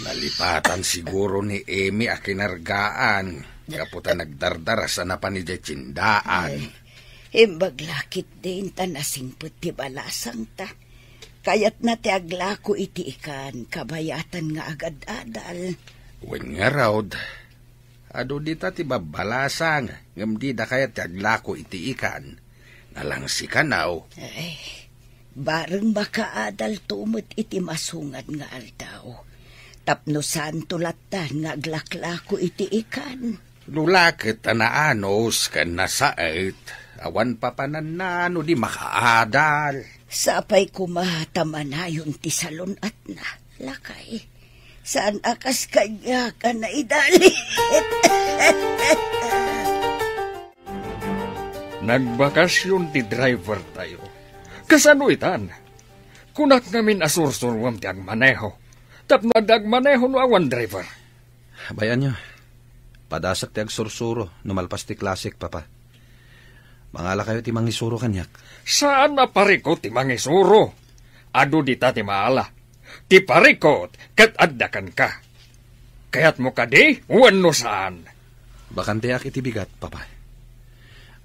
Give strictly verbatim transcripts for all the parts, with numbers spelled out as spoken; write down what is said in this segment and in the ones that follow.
Nalipatan siguro ni Amy a kinargaan, gapu ta nagdardaras a napan idiay tiendaan. Ay, imbag la ketdin ta nasingpet ti balasangta. Kayatna ti aglako iti ikan, kabayatan nga agad-adal. Wen ngarud, adu dita ti babbalasang, ngem dida kayat ti aglako iti ikan. Nalangsi kano. Ay, bareng makaadalto met iti masungad nga aldaw. Tapno saanto lattan nga aglaklako iti ikan. Nula ket ta naanus ken nasaet, awan papananna no di makaadal. Sapay koma ta manayon ti salun-atna, lakay. Saan a kas kaniak a naidalit. Nagbakasyon ti driver tayo. Kasano itan? Kunak ngamin a sursuruem ti agmaneho. Tapno adda agmaneho no awan driver. Bay-anyo, padasek ti agsursuro no malpas ti klasek, Papa. Mangalakayo ti mangisuro kaniak. Saan a parikut ti mangisuro. Adu dita ti maala. Ti parikut ket adda kenka. Kayatmo kadi wenno saan? Bakanteak iti bigat, Papa.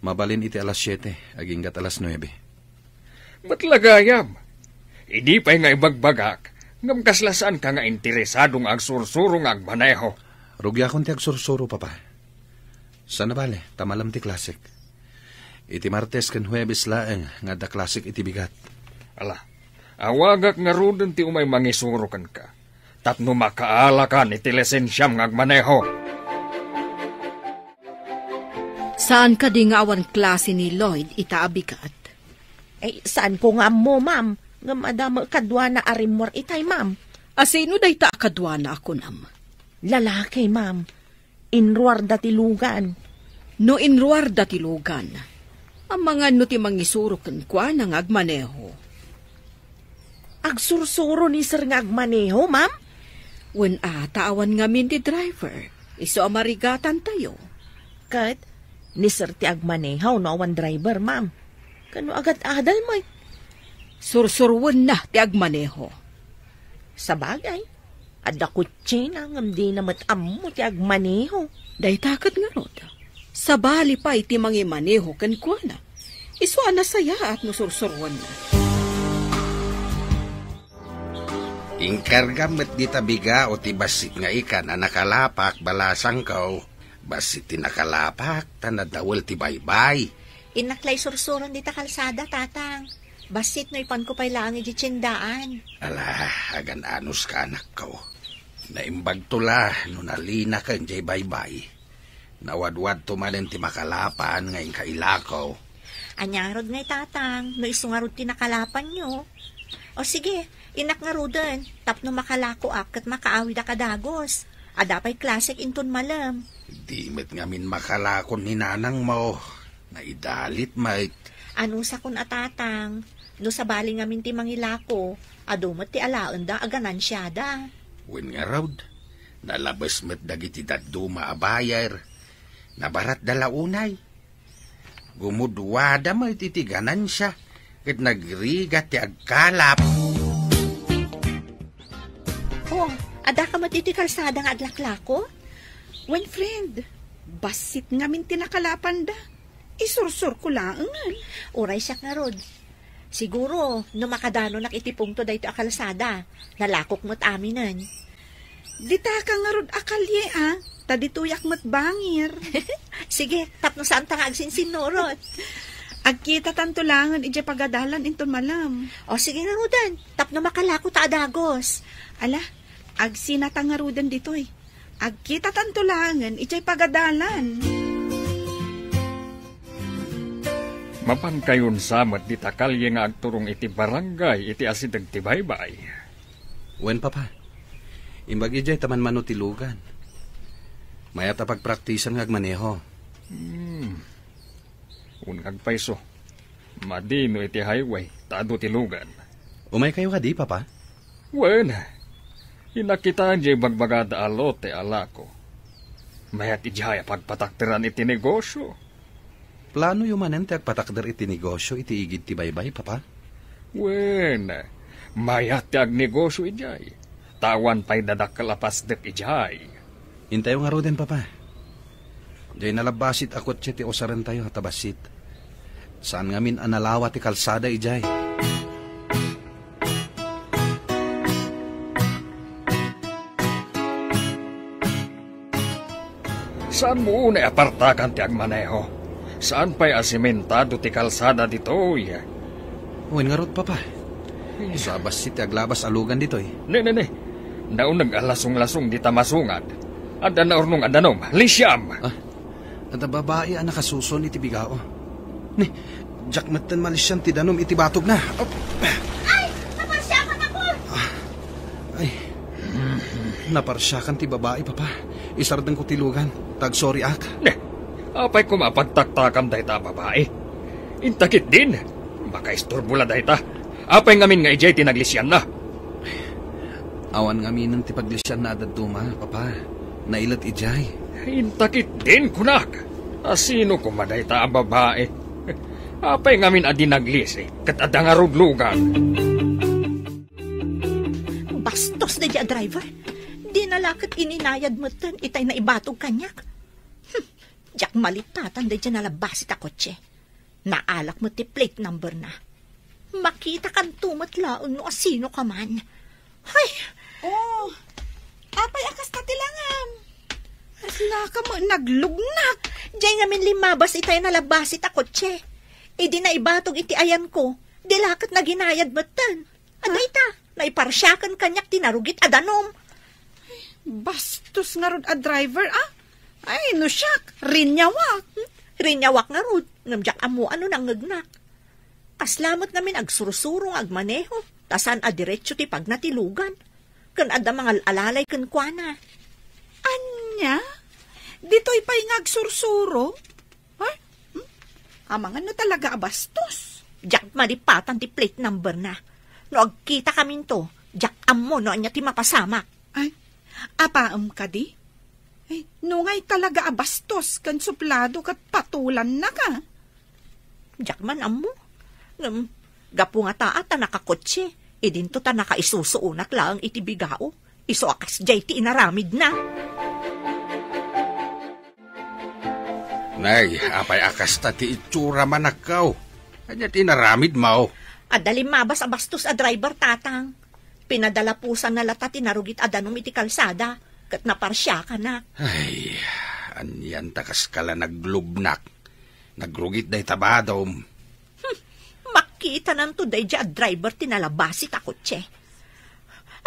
Mabalin iti alas siete, aginggat alas nuebe. Met la gayam. Idi pay nga ibagbagak, ngem kasla saanka nga interesado nga agsursuro nga agmaneho. Rugiakon ti agsursuro, Papa. Saan a bale, ta malem ti klasek. Iti Martes ken Huwebes laeng nga adda klasek iti bigat. Ala, awagak ngaruden ti umay mangisuro kenka, tapno makaalakan iti lisensiam nga agmaneho. Saan kadi nga awan klase ni Lloyd ita a bigat? Ay, saanko nga ammo, ma'am. Ngem adda met kaduana a rimmuar itay, ma'am. A sino dayta a kaduana a kunam? Lalaki, ma'am. Inruarda ti lugan. No inruarda ti lugan, amangan no ti mangisuro kenkuana nga agmaneho. Agsursuro ni sir nga agmaneho, ma'am? Wen a, ta awan ngamin ti driver. Isu a marigatantayo. Ket, ni sir ti agmaneho no awan driver, ma'am. Kano agad-adal met? Sursuruenna ti agmaneho. Sabagay, adda kotsena ngem dina met ammo ti agmaneho. Dayta ket ngarud, sabali pay ti mangimaneho kenkuana. Isu a nasayaat no sursuruenna. Inkargam met dita bigao ti bassit nga ikan a nakalapak, balasangko. Bassit ti nakalapak, ta nadawel ti baybay. Innak la isursuron dita kalsada, Tatang. Bassit no ipanko pay laeng idiay tiendaan. Ala, agan-anuska, anakko. Naimbagto la no nalinaken diay baybay. Nawadwadto manen ti makalapan nga inka ilako. Ania ngarud ngay, Tatang, no isu ngarud ti nakalapanyo? O sige, innak ngaruden, tapno makalakoak ket makaawidak a dagus. Adda pay klasek inton malem. Di met ngamin makalakon ni nanangmo. Naidalit met. Anusakon a, Tatang, no sabali ngamin ti mangilako, adu met ti alaenda a ganansiada. Wen ngarud, nalabes met dagiti dadduma a buyer. Nabaratda la unay. Gumudwada met iti ganansia, ket nagrigat ti agkalap. Oh, addaka met iti kalsada nga aglaklako? Wen, friend, bassit ngamin ti nakalapanda. Isursurko laengen. Uray siak ngarud. Siguro, no makadanonak iti pungto daytoy a kalsada, nalakok met aminen. Ditaka ngarud a kalye, a, ta ditoyak met bangir. Sige, tapno saanta nga agsinsinnurot. Agkitatanto laengen idiay pagadalan inton malem. O, sige ngaruden, tapno makalako ta a dagus. Ala, agsinata ngaruden ditoy. Agkitatanto laengen idiay pagadalan. Mapankayon sa met dita kalye nga agturong iti barangay iti asideg ti baybay. Wen, Papa. Imbag idiay ta manmano ti lugan. Mayat a pagpraktisan nga agmaneho. Hmm. Wen, agpayso. Madi no iti highway, ta adu ti lugan. Umaykayo kadi, Papa? Wen, innak ita diay bagbagada a lote a lako. Mayat idiay a pagpatakderan iti negosyo. Planoyo manen ti agpatakder iti negosyo iti igid ti baybay, Papa? Wen, mayat ti agnegosyo idiay. Awan pay dadakkel a pasdek idiay. Intayo ngaruden, Papa. Diay nalabbasit a kotse ti usarentayo ta bassit. Saan ngamin a nalawa ti kalsada idiay. Saan mo unay a partakan ti agmaneho? Saan pay a simentado ti kalsada ditoy? Wen ngarud, Papa. Isu a bassit ti aglabas a lugan ditoy. Ne, ne, ne. Nauneg a lasonglasong dita masungad. Adda naurnong a danum. Lisiam! Ah, adda babai a nakasuson iti bigao. Ni, diak metten malisian ti danum iti batogna. Op. Ay! Naparsiakan ako! Ah, ay. Naparsiakan ti babai, Papa. Isardengko ti lugan. Tagsoriak. Ne, apay koma a pagtaktakam dayta a babai? Inta ketdin. Makaisturbo la dayta. Apay ngamin nga idiay ti naglisianna? Awan ngaminen ti paglisianna a dadduma, Papa. Nailet idiay. Inta ketdin, kunak. A sino koma dayta a babai? Apay ngamin a di naglisi ket adda ngarud lugan? Bastos daydiay a driver. Dina la ket ininayad metten itay naibatog kaniak. Hmm, diak malippatan daydiay nalabbasit a kotse. Naalak met ti plate number na. Makitakanto met laeng no asino ka man. Hay! Oh, apay a kasta ti langam? Aslaka met naglugnak. Diay ngamin limmabas itay nalabbasit a kotse. Idi naibatog iti ayanko, di la ket naginayad metten. Adda ita, naiparsiakan kaniak ti narugit a danum. Bastos ngarud a driver, ah. Ay, no siak, rinyawak. Hmm? Rinyawak ngarud, ngem diak ammo no nangngegnak. Kasla met ngamin agsursuro nga agmaneho, ta saan a diretso ti pagna ti lugan. Ken adda mangal-alalay kenkuana. Ania? Ditoy pay nga agsursuro? Ay, hmm? Amangan no talaga a bastos. Diak malippatan ti plate number na. No agkitakaminto, diak ammo no ania ti mapasamak. Ay, apaem kadi? Ay, nungay talaga a bastos ken suplado ket patulanna ka. Diak man ammo. Ngem, gapu nga taa ta nakakotse, idinto ta nakaisusuonak laeng iti bigao. Isu a kasdiay ti inaramidna. Nay, apay a kasta ti itsura, manakkaw? Ania ti inaramidmo? Adda limmabas a bastos a driver, Tatang. Pinadalapusanna latta ti narugit a danum iti kalsada, ket naparsiakanak. Ay, anian ta kaska la naglubnak? Nagrugit dayta badom. Hmm, makitananto daydiay a driver ti nalabasit a kotse.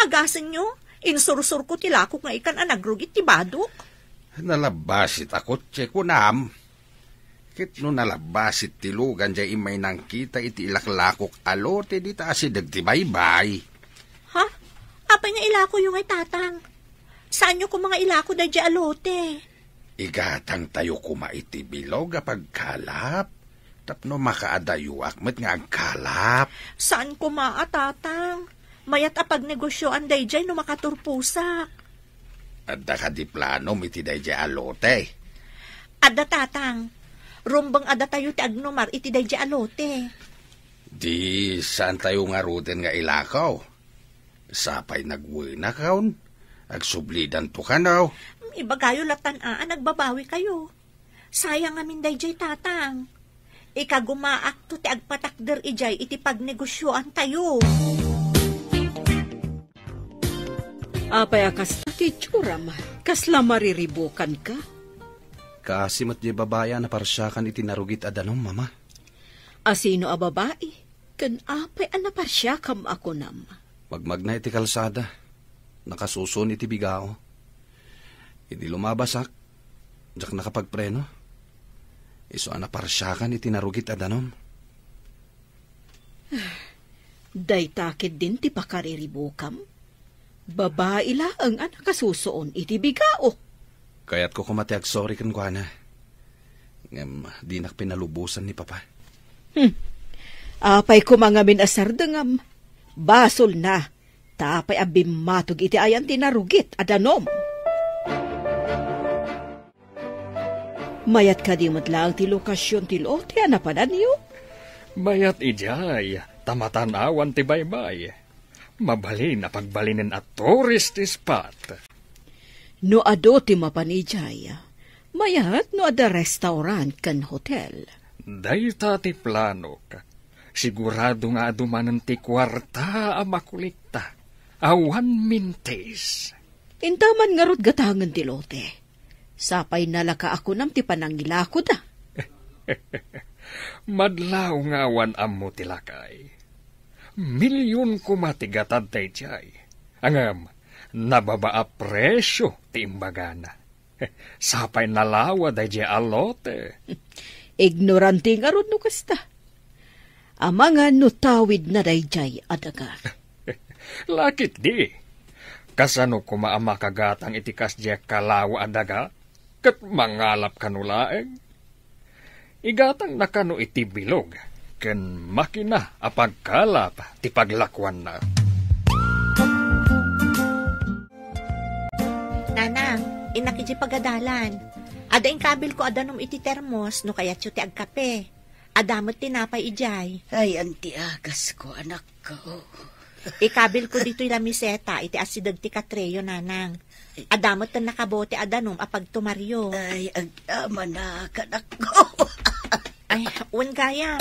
Agasenyo, insursurko ti lakok nga ikan a nagrugit ti badok. Nalabasit a kotse, kunam? Ket no nalabasit ti lugan diay immay nangkita iti ilaklakok a lote dita asideg ti baybay. Ha? Apay nga ilakoyo ngay, Tatang? Saanyo koma nga ilako daydiay a lote? Igatangtayo koma iti bilog a pagkalap tapno makaadayoak met nga agkalap. Saan koma a, Tatang? Mayat a pagnegosioan daydiay no makaturposak. Adda kadi planom iti daydiay a lote? Adda, Tatang. Rumbeng a datayo ti agnumar iti daydiay a lote. Di saantayo ngaruden nga ilako? Sapay nagwenakon, agsublidanto kano. Ibagayo lattan a nagbabawikayo. Sayang ngamin daydiay, Tatang. Ikagumaakto ti agpatakder idiay iti pagnegosioantayo. Apay a kasta ti itsuram? Kasla mariribukanka? Kaasi met diay babai a naparsiakan iti narugit a danum, Mama. Asino a babai? Ken apay a naparsiakam a kunam? Magmagna iti kalsada. Nakasuson iti bigao. Idi lumabasak, diak nakapagpreno. Isu a naparsiakan iti narugit a danum. Dayta ketdin ti pakariribukam? Babai laeng a nakasusuon iti bigao. Kayatko koma ti agsori kenkuana. Ngem dinak pinalubosan ni Papa. Hmm. Apay koma ngamin a sardengam? Basolna, ta apay a bimmatog iti ayan ti narugit a danum? Mayat kadi met laeng ti lokasion ti lote a napananyo? Mayat idiay, ta matan-awan ti baybay. Mabalin a pagbalinen a tourist spot. No adu ti mapan idiay, mayat no adda restaurant ken hotel. Dayta ti planok. Sigurado nga adu manen ti kuarta a makulikta. Awan mintis. Intaman ngarud gatangen ti lote. Sapay nalaka a kunam ti panangilakoda. Madlaw nga awan ammo ti lakay. Milyon koma ti gatad daydiay. Ngem, nababa a presio ti imbagana. Sapay nalawa daydiay a lote. Ignorante ngarud no kasta. Amangan no tawidna daydiay a daga. Lakit di. Kasano koma a makagatang iti kasdiay kalawa a daga? Ket mangalap kano laeng? Igatangna kano iti bilog ken makina a pagkalap ti paglakuanna. Nanang, innak idiay pagadalan. Adda inkabilko a danum iti termos no kayatyo ti agkape. Adda met tinapay idiay. Ay, anti agasko, anakko. Ikabilko ditoy lamiseta iti asideg ti katreo, nanang. Adda met ten nakabote a danum a pagtumaryo. Ay, agamanak, anakko. Ay, wen gayam.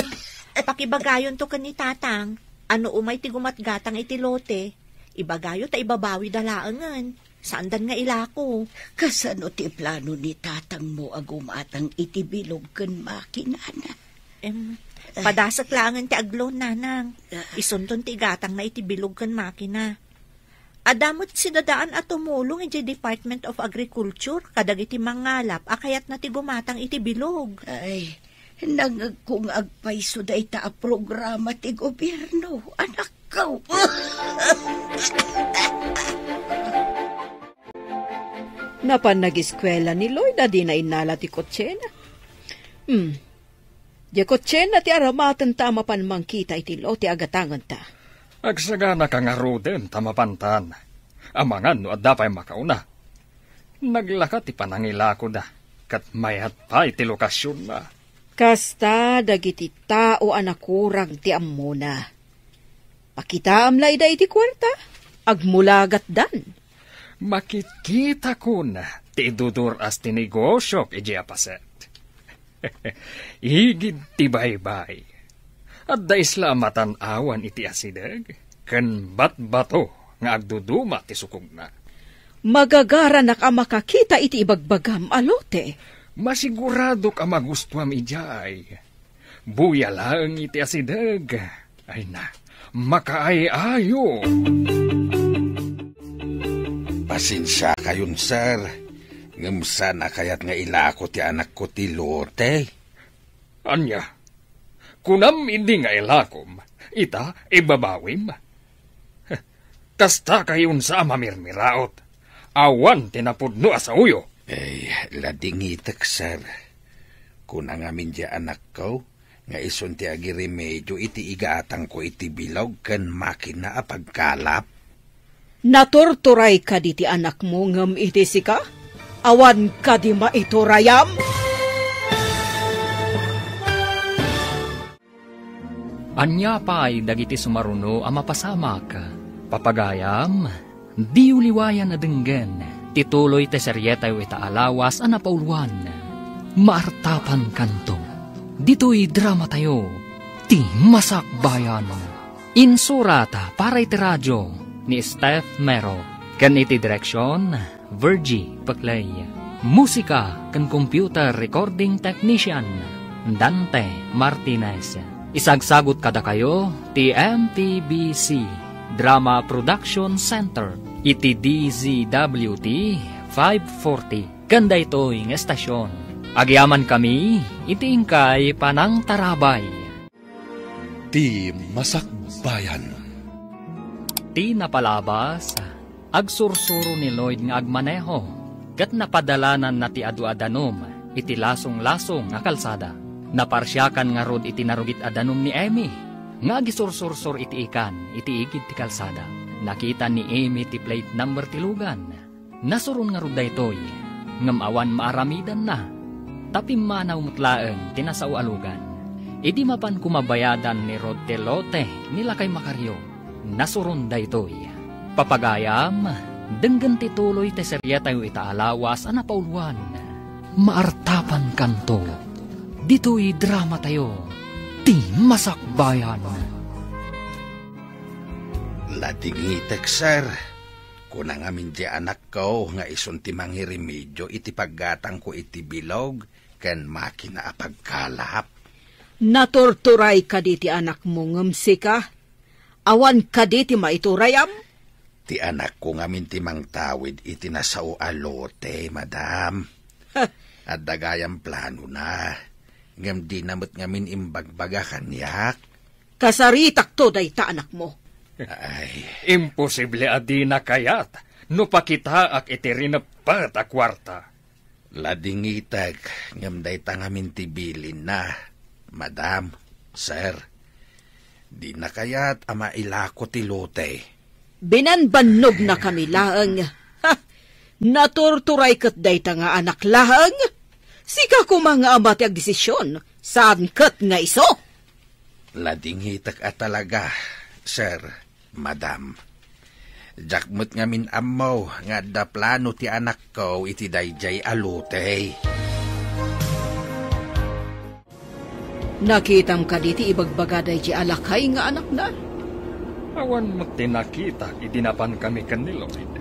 Pakibagayonto ken ni tatang. Ano umay ti gumatgatang iti lote, ibagayo ta ibabawida laengen. Saandan nga ilako. Kasano ti plano ni tatangmo a gumatang iti bilog ken makinana? Em, padasek laengen ti agloan, nanang. Ah. Isunton ti igatangna iti bilog ken makina. Adda met sidadaan a tumulong idiay Department of Agriculture kadagiti mangalap a kayatna ti gumatang iti bilog. Ay, nangngegko nga agpayso dayta a programa ti gobierno, anakko. Napan nagiskuela ni Lloyd a dina innala ti kotsena. Hmm. Diay kotsena ti aramatenta a mapan mangkita iti lote a gatangenta. Agsaganaka ngaruden ta mapantan. Amangan no adda pay makauna. Naglaka ti panangilakoda, ket mayat pay ti lokasionna. Kasta dagiti tao a nakurang ti ammona. Pakitaam la ida iti kuarta, agmulagatdan. Makitkitakon ti idudur-as ti negosiok idiay a paset. Igid ti baybay. Adda isla a matan-awan iti asideg, ken batbato nga agduduma ti sukogna. Magagaranak a makakita iti ibagbagam a lote. Masiguradok a magustuam idiay. Buya laeng iti asideg. Ay na, makaay-ayo. Pasensiakayon, sir. Ngem saan a kayat nga ilako ti anakko ti lote. Ania? Kunam idi nga ilakom, ita ibabawim? Kasta kayonsa a mamirmiraot. Awan ti napudno a saoyo. Ay, ladingitek, sir. Kuna ngamin diay anakko nga isun ti agiremedio iti igatangko iti bilog ken makina a pagkalap. Naturturay kadi ti anakmo ngem iti sika? Awan kadi maiturayam? Ania pay dagiti sumaruno a mapasamak? Papagayam, diyo liwayan a denggen ti tuloy ti serietayo ita a lawas a napauluan, Maartapankanto. Ditoy dramatayo, Ti Masakbayan. Insurat para iti radio ni Steph Mero, ken iti direksion, Virgie Peclay. Musika ken computer recording technician, Dante Martinez. Isagsagut kadakayo ti M T B C Drama Production Center iti D Z W T five forty ken daytoy nga estasion. Agyamankami iti inkay panangtarabay. Ti Masakbayan. Ti napalabas, agsursuro ni Lloyd nga agmaneho, ket napadalananna ti adu a danum iti lasonglasong a kalsada. Naparsiakan ngarud iti narugit a danum ni Emmy nga agisursursor iti ikan iti igid ti kalsada. Nakita ni Emmy ti plate number ti lugan. Nasuron ngarud daytoy, ngem awan maaramidanna, ta pimmanaw met laeng ti nasao a lugan. Idi mapan koma bayadan ni Rod ti lote ni Lakay Macario, Nasuron daytoy. Papagayam, denggen ti tuloy ti serietayo ita a lawas a napauluan, Maartapankanto. Ditoy dramatayo, Ti Masakbayan. Ladingitek, sir. Kuna ngamin di anakko nga isun ti mangiremedio iti paggatangko iti bilog ken makina a pagkalap. Naturturay kadi ti anakmo ngem sika? Awan kadi ti maiturayam? Ti anakko ngamin ti mangtawid iti nasao a lote, madam. Heh. Adda gayam planona, ngem dina met ngamin imbagbaga kaniak. Kasaritakto dayta anakmo. Ay. Imposible a dina kayat no pakitaak iti rineppet a kuarta. Ladingitek, ngem dayta ngamin ti bilinna, madam, sir. Dina kayat a mailako ti lote. Binanbannognakami laeng. Ha! Naturturay ket dayta nga anak laeng. Sika koma nga ama ti agdesisyon, saan ket nga isu. Ladingitek a talaga, sir, madam. Diak met ngamin ammo nga adda plano ti anakko iti daydiay a lote. Nakitam kadi ti ibagbaga daydiay a lakay nga anakna? Awan met ti nakitak idi napankami ken ni Lloyd.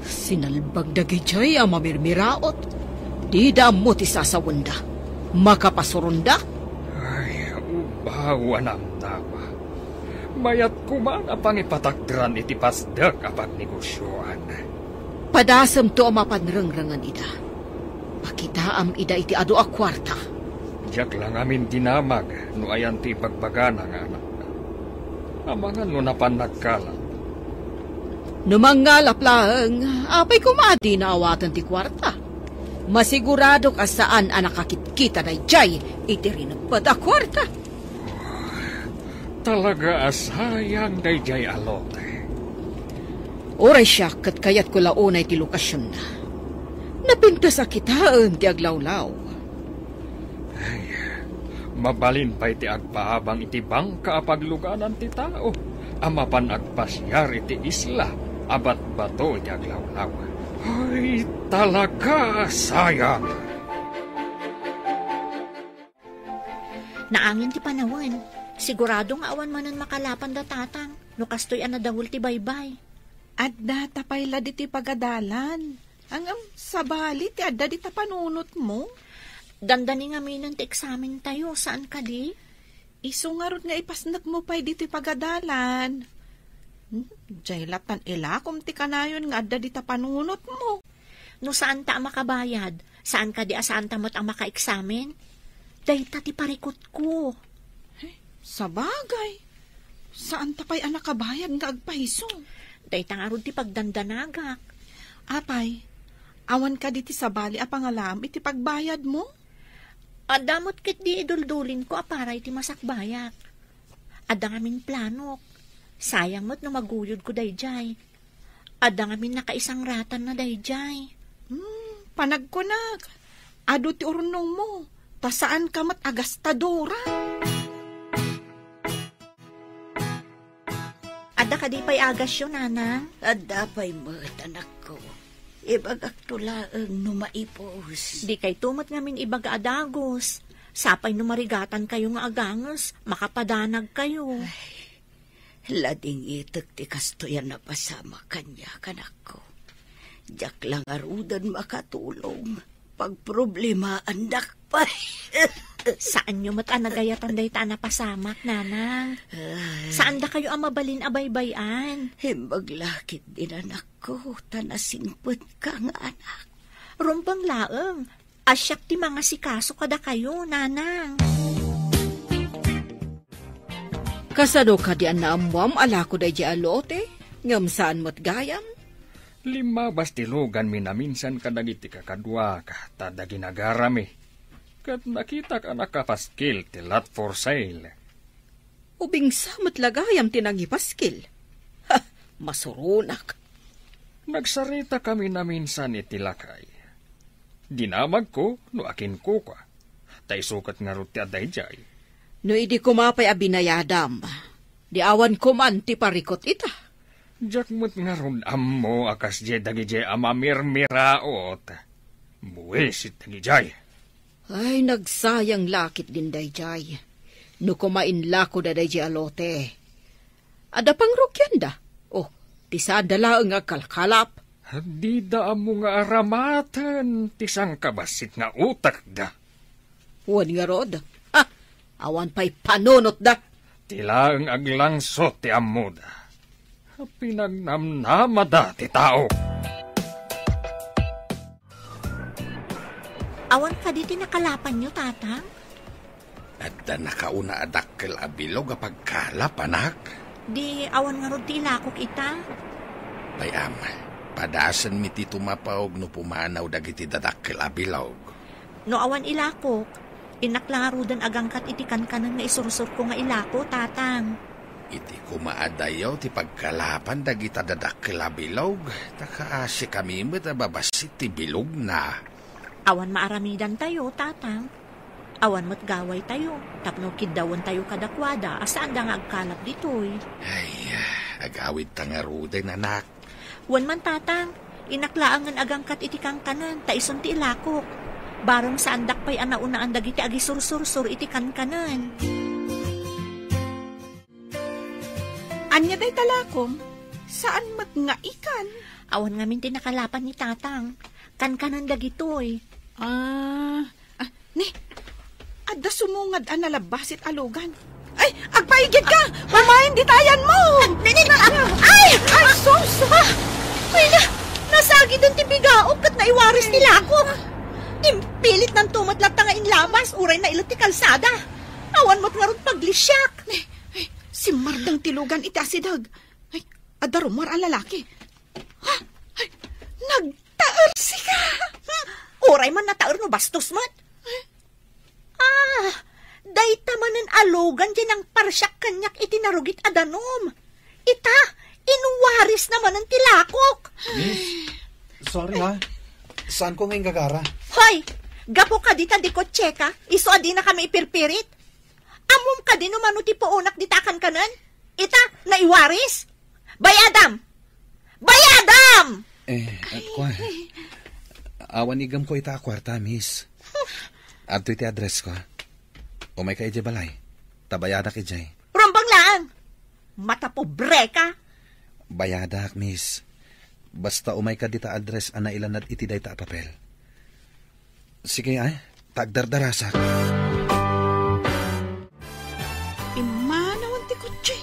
Sinalbag dagidiay a mamirmiraot. Dida ammo ti sasawenda. Makapasuronda. Ay, ubaw a namnama. Mayat koma nga pangipatakderan iti pasdek a pagnegosioan. Padasemto a mapan rengrengen ida. Pakitaam ida iti adu a kuarta. Diak la ngamin dinamag no ayan ti ibagbagana nga anakna. Amangan no napan nagkalat. No mangngalap laeng, apay koma a dina awaten ti kuarta? Masiguradok a saan a nakakitkita daydiay iti rineppet a kuarta. Talaga a sayang daydiay a lote. Uray siak ket kayatko la unay ti lokasionna. Napintas a kitaen ti aglawlaw. Ay, mabalin pay ti agpaabang iti bangka a pagluganan ti tao a mapan agpasiar iti isla a batbato iti aglawlaw. Ay, talaga a sayang! Naangin ti panawen. Sigurado nga awan manen makalapan da tatang no kastoy a nadawel ti baybay. Adda ta pay la ditoy pagadalan. Ngem, sabali ti adda dita panunotmo? Dandani ngaminen ti eksamen tayo, saan kadi? Isu ngarud nga ipasnekmo pay ditoy pagadalan. Hmm, diay lattan ilakom ti kanayon nga adda dita panunotmo. No saanta a makabayad, saan kadi a saanta met a makaeksamen? Dayta ti parikutko. Eh, sabagay. Saanta pay a nakabayad nga agpaiso. Dayta ngarud ti pagdandanagak. Apay, awan kadi ti sabali a pangalaam iti pagbayadmo? Adda met ketdi iduldulinko a para iti masakbayak. Adda ngamin planok. Sayang met no maguyodko daydiay. Adda ngamin nakaisangratanna daydiay. Hmm, panagkunak, adu ti urnongmo, ta saanka met a gastadora. Adda kadi pay agasyo, nanang? Adda pay met, anakko. Ibagakto laeng no maipus. Dikayto met ngamin ibaga a dagus. Sapay no marigatankayo nga aganges, makapadanagkayo. Ay, ladingitek ti kastoy a napasamak kaniak, anakko. Diak la ngaruden makatulong. Pagproblemaandak pay. Saanyo met a nagayatan dayta a napasamak, nanang. Ay. Saandakayo a mabalin a baybay-an. Imbag la ketdin, anakko, ta nasingpetka nga anak. Rumbeng laeng, a siak ti mangasikaso kadakayo, nanang. Kasano kadi a naammuam a lako daydiay a lote, ngem saan met gayam? Limmabas ti luganmi naminsan kadagiti kakaduak ta adda ginagarami, ket nakitak a nakapaskil ti lot for sale. Ubingsa met la gayam ti nangipaskil. Ha, masuronak. Nagsaritakami naminsan iti lakay. Dinamagko no akinkukua, ta isu ket ngarud ti adda idiay. No idi koma pay a binayadam, Di awan koman ti parikut ita. Diak met ngarud ammo a kasdiay dagidiay a mamirmiraot. Buisit dagidiay. Ay, nagsayang la ketdin daydiay. No koma inlakoda daydiay a lote. Adda pangrugianda. Oh, ti saanda laeng nga agkalkalap. Dida ammo nga aramaten ti sangkabassit nga utekda. Wen ngarud, ha, awan pay panunotda. Ti laeng aglangsot ti ammoda. Pinagnamnamada ti tao. Awan kadi ti nakalapanyo, Tatang? Adda nakauna a dakkel a bilog a pagkalap, anak. Di awan ngarud ti ilakok ita? Bay-am, padasenmi ti tumapaw no pumanaw dagiti dadakkel a bilog. No awan ilakok, innak la ngaruden agangkat iti kankanen nga isursurko nga ilako, Tatang. Iti koma adayo ti pagkalapan dagita dadakkel a bilog, ta kaasikami met a babassit ti bilogna. Awan maaramidantayo, Tatang. Awan met gawaytayo tapno kiddawentayo kadakuada a saanda nga agkalap ditoy. Ay, agawidta ngaruden, anak. Wen man, Tatang, innak laengen agangkat iti kankanen ta isun ti ilakok. Bareng saandak pay a naunaan dagiti agisursursor iti kankanen. Ania dayta lakom? Saan met nga ikan? Awan ngamin ti nakalapan ni Tatang. Kankanen dagitoy. Ah, ah, ni, adda sumungad a nalabbasit a lugan. Ay, agpaigidka! Umayen dita ayanmo! Ah, ni, ni, ah, ay! Ay, sus! Ah! Ay na, nasagiden ti bigaok ket naiwaris ti lakok. Impilitnanto met latta nga inlabas, uray nailet ti kalsada. Awan met ngarud paglisiak. Ni, ay, simmardeng ti lugan iti asideg. Ay, adda rummuar a lalaki. Ha? Ay, nagtaersika! Hmm, uray man nataer no bastos met. Ah, dayta manen a lugan ti nangparsiak kaniak iti narugit a danum. Ita, inwarisna manen ti lakok. Miss, sorry ha. Saanko nga inggagara. Hoy, gapu kadi ta dikotseka, isu a dinakami ipirpirit. Ammom kadi no mano ti puonak dita a kankanen? Ita, naiwaris? Bayadam! Bayadam! Eh, eh, kua. Awan igamko ita a kuarta, miss. Adtoy ti addressko. Umayka idiay balay. Ta bayadak idiay. Rumbeng laeng! Matapobreka! Bayadak, miss. Basta umayka dita address a nailanad iti dayta a papel. Sige, ay, ta agdardarasak. Immanawen ti kotse.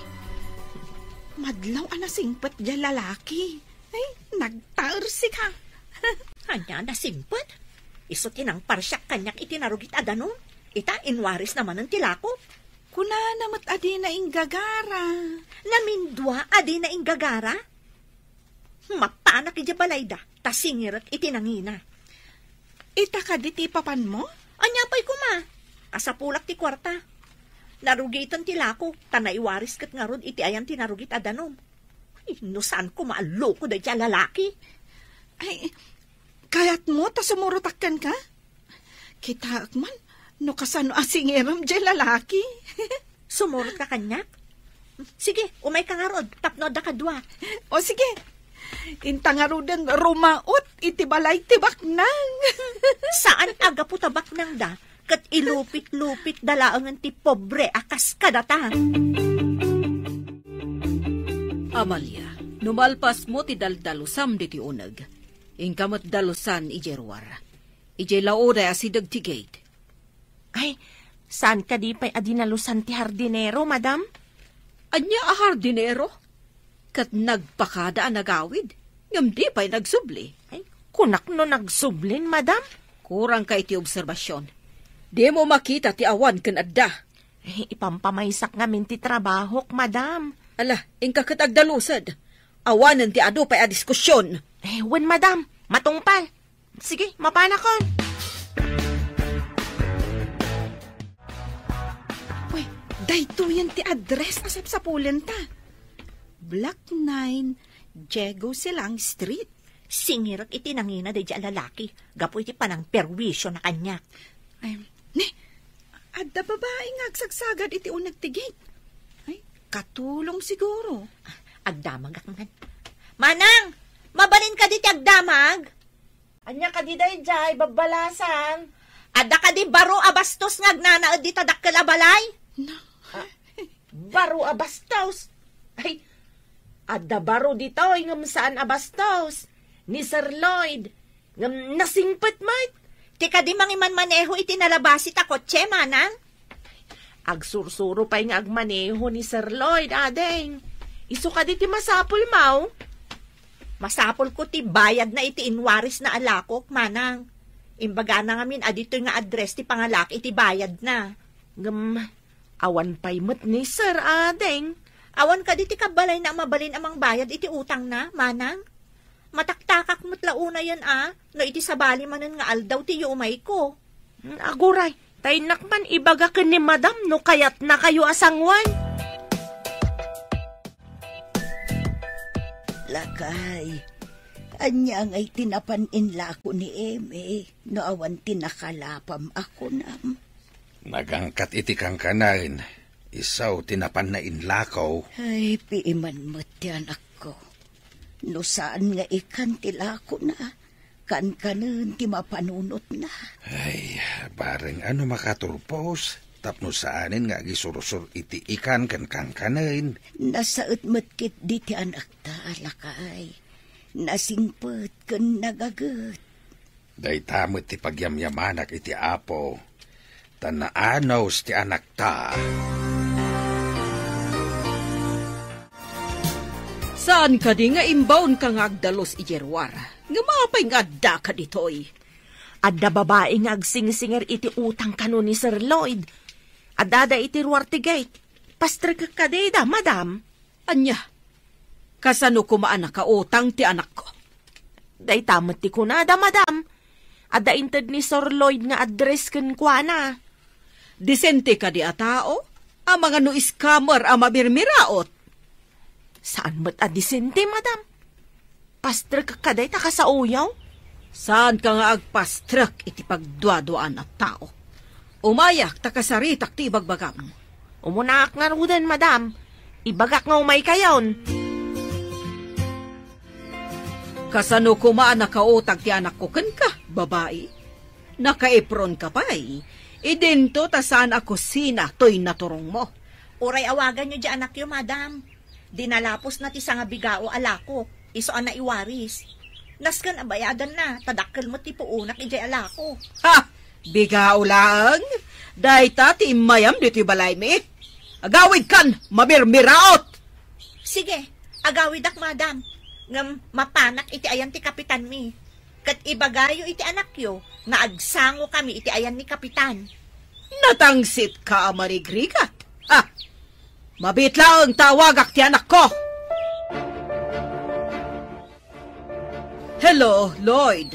Madlaw a nasingpet diay lalaki. Ay, nagtaersika. Ania a nasingpet? Isu ti nangparsiak kaniak iti narugit a danum. Ita, inwarisna manen ti lakok. Kunana met a dina inggagara. Namindua a dina inggagara? Mapanak idiay balayda, ta singirek iti nangina. Ita kadi ti ipapanmo? Ania pay koma? Kasapulak ti kuarta. Narugiten ti lakok, ta naiwaris ket ngarud iti ayan ti narugit a danum. Ay, no saan koma a loko dayta a lalaki? Ay, kayatmo ta sumurotak kenka? Kitaek man no kasano a singirem diay lalaki. Sumurotka kaniak? Sige, umayka ngarud, tapno adda kadua. O sige. Inta ngaruden, rumaot iti balay ti baknang. Saan a gapu ta baknangda, ket ilupit-lupitda laengen ti pobre a kas kadata. Amalia, no malpasmo ti daldalusam ditoy uneg, inka met dalusan idiay ruar. Idiay laoday a sideg ti gate. Ay, saan kadi pay a dinalusan ti hardinero, madam? Ania a hardinero? Ket nagpakada a nagawid, ngem di pay nagsubli. Ay, kunak no nagsublin, madam? Kurangka iti obserbasion. Dimo makita ti awan ken adda. Ay, ipampamaysak ngamin ti trabahok, madam. Ala, inka ket agdalused. Awanen ti adu pay a diskusion. Eh, wen, madam. Matungpal. Sige, mapanakon. Uy, daytoyen ti address a sapsapulenta. Block nine, Diego Silang Street. Singirek iti nangina daydi a lalaki gapu iti panangperwisio na kaniak. Ay, ni, adda babai nga agsagsagad iti uneg ti gate. Ay, Katulong siguro. Agdamagak man. Manang, mabalin kadi ti agdamag? Ania kadi daydiay, babbalasang? Adda kadi baro a bastos nga agnanaed dita dakkel a balay? Na- Ah, baro a bastos? Ay, adda baro ditoy ngem saan a bastos. Ni Sir Lloyd, ngem nasingpet met. Ti kadi mangimanmaneho iti nalabasi ta kotse, manang? Agsursuro pay nga agmaneho ni Sir Lloyd, ading. Isu kadi ti masapul, maw? Masapulko ti bayadna iti inwarisna a lakok, manang. Imbagana ngamin a ditoy nga address ti pangalak iti bayadna. Ngem, awan pay met ni Sir, ading. Awan kadi ti kabbalayna a mabalin a mangbayad iti utangna, manang? Mataktakak met la unayen a, no iti sabali manen nga aldaw ti yumayko. Hmm, aguray, ta innak man ibaga ken ni Madam no kayatnakayo a sangoen. Lakay, ania ngay ti napan inlako ni Eme no awan ti nakalapam a kunam? Nagangkat iti kankanen, isu ti napanna inlako. Ay, piiman met ti anakko. No saan nga ikan ti lakona, kankanen ti mapanunotna. Ay, bareng a no makaturpos, tapno saanen nga agisursor iti ikan ken kankanen. Nasaet met ketdi ti anakta, lakay. Nasingpet ken nagaget. Dayta met ti pagyamyamanak iti Apo, ta naanus ti anakta. Saan kadi nga imbaonka nga agdalus idiay ruar? Ngem apay nga addaka ditoy? Adda babai nga agsingsinger iti utang kano ni Sir Lloyd. Addada iti ruar ti gate. Pastrekek kadi da, madam? Ania? Kasano koma a nakautang ti anakko? Dayta met ti kunada, madam. Adda inted ni Sir Lloyd nga address kenkuana. Disente kadi a tao? Amangan no scammer a mamirmiraot? Saan met a disente, madam. Pastrekek kadi ta kasaoyo? Saanka nga agpastrek iti pagduaduaan a tao. Umayak ta kasaritak ti ibagbagam. Umunaak ngaruden, madam. Ibagak nga umaykayon. Kasano koma a nakautang ti anakko kenka, babai? Nakaipronka pay. Idinto ta saan a kusina toy naturongmo. Uray awaganyo diay anakyo, madam. Dinalapusna ti sangabigao a lakok, isu a naiwaris. Nasken a bayadanna, ta dakkel met ti puonak idiay a lakok. Ha! Bigao laeng? Dayta ti immayam ditoy balaymi? Agawidkan, mamirmiraot! Sige, agawidak, madam. Ngem mapanak iti ayan ti kapitanmi. Ket ibagayo iti anakyo nga agsangokami iti ayan ni kapitan. Natangsitka a marigrigat. Ha! Mabiit laeng ta awagak ti anakko. Hello, Lloyd.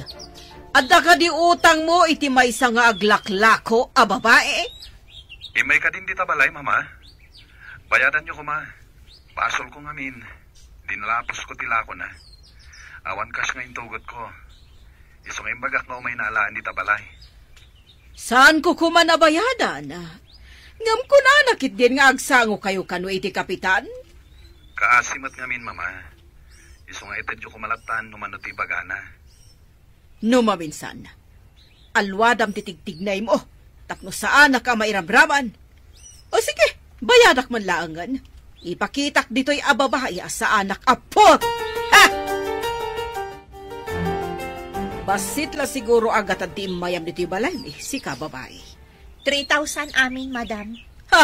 Adda kadi utangmo iti maysa nga aglaklako a babai? Immay kadin dita balay, Mama. Bayadanyo koma. Basolko ngamin. Dinalapusko ti lakona. Awan cash nga intugotko. Isu nga imbagak nga umayna alaen dita balay. Saanko koma a bayadan? Ngem kunana ketdin nga agsangokayo kano iti kapitan? Kaasi met ngamin, Mama. Isu nga itedyo koma lattan no mano ti ibagana. No maminsan, alwadam ti tigtignaymo tapno saanak a mairamraman. O sige, bayadak man laengen. Ipakitak ditoy a babai a saanak a put! Ha! Bassit la siguro a gatad ti immayam ditoy balaymi, sika babai. Three thousand amin, madam. Ha!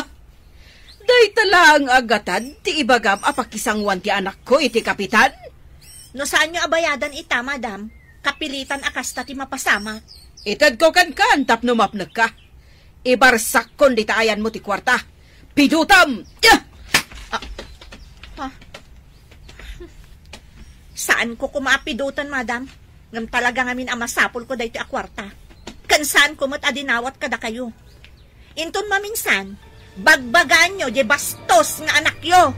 Dayta laeng a gatad ti ibagam a pakisangoan ti anakko iti kapitan? No saanyo a bayadan ita, madam, kapilitan a kasta ti mapasamak. Itedko kenkan tapno mapnekka. Ibarsakkon dita ayanmo ti kuarta. Pidutam! Ah! Ah. Ah. Saanko koma a pidutan, madam. Ngem talaga ngamin a masapulko daytoy a kuarta. Ken saanko met a dinawat kadakayo. Inton maminsan, bagbagaanyo diay bastos nga anakyo.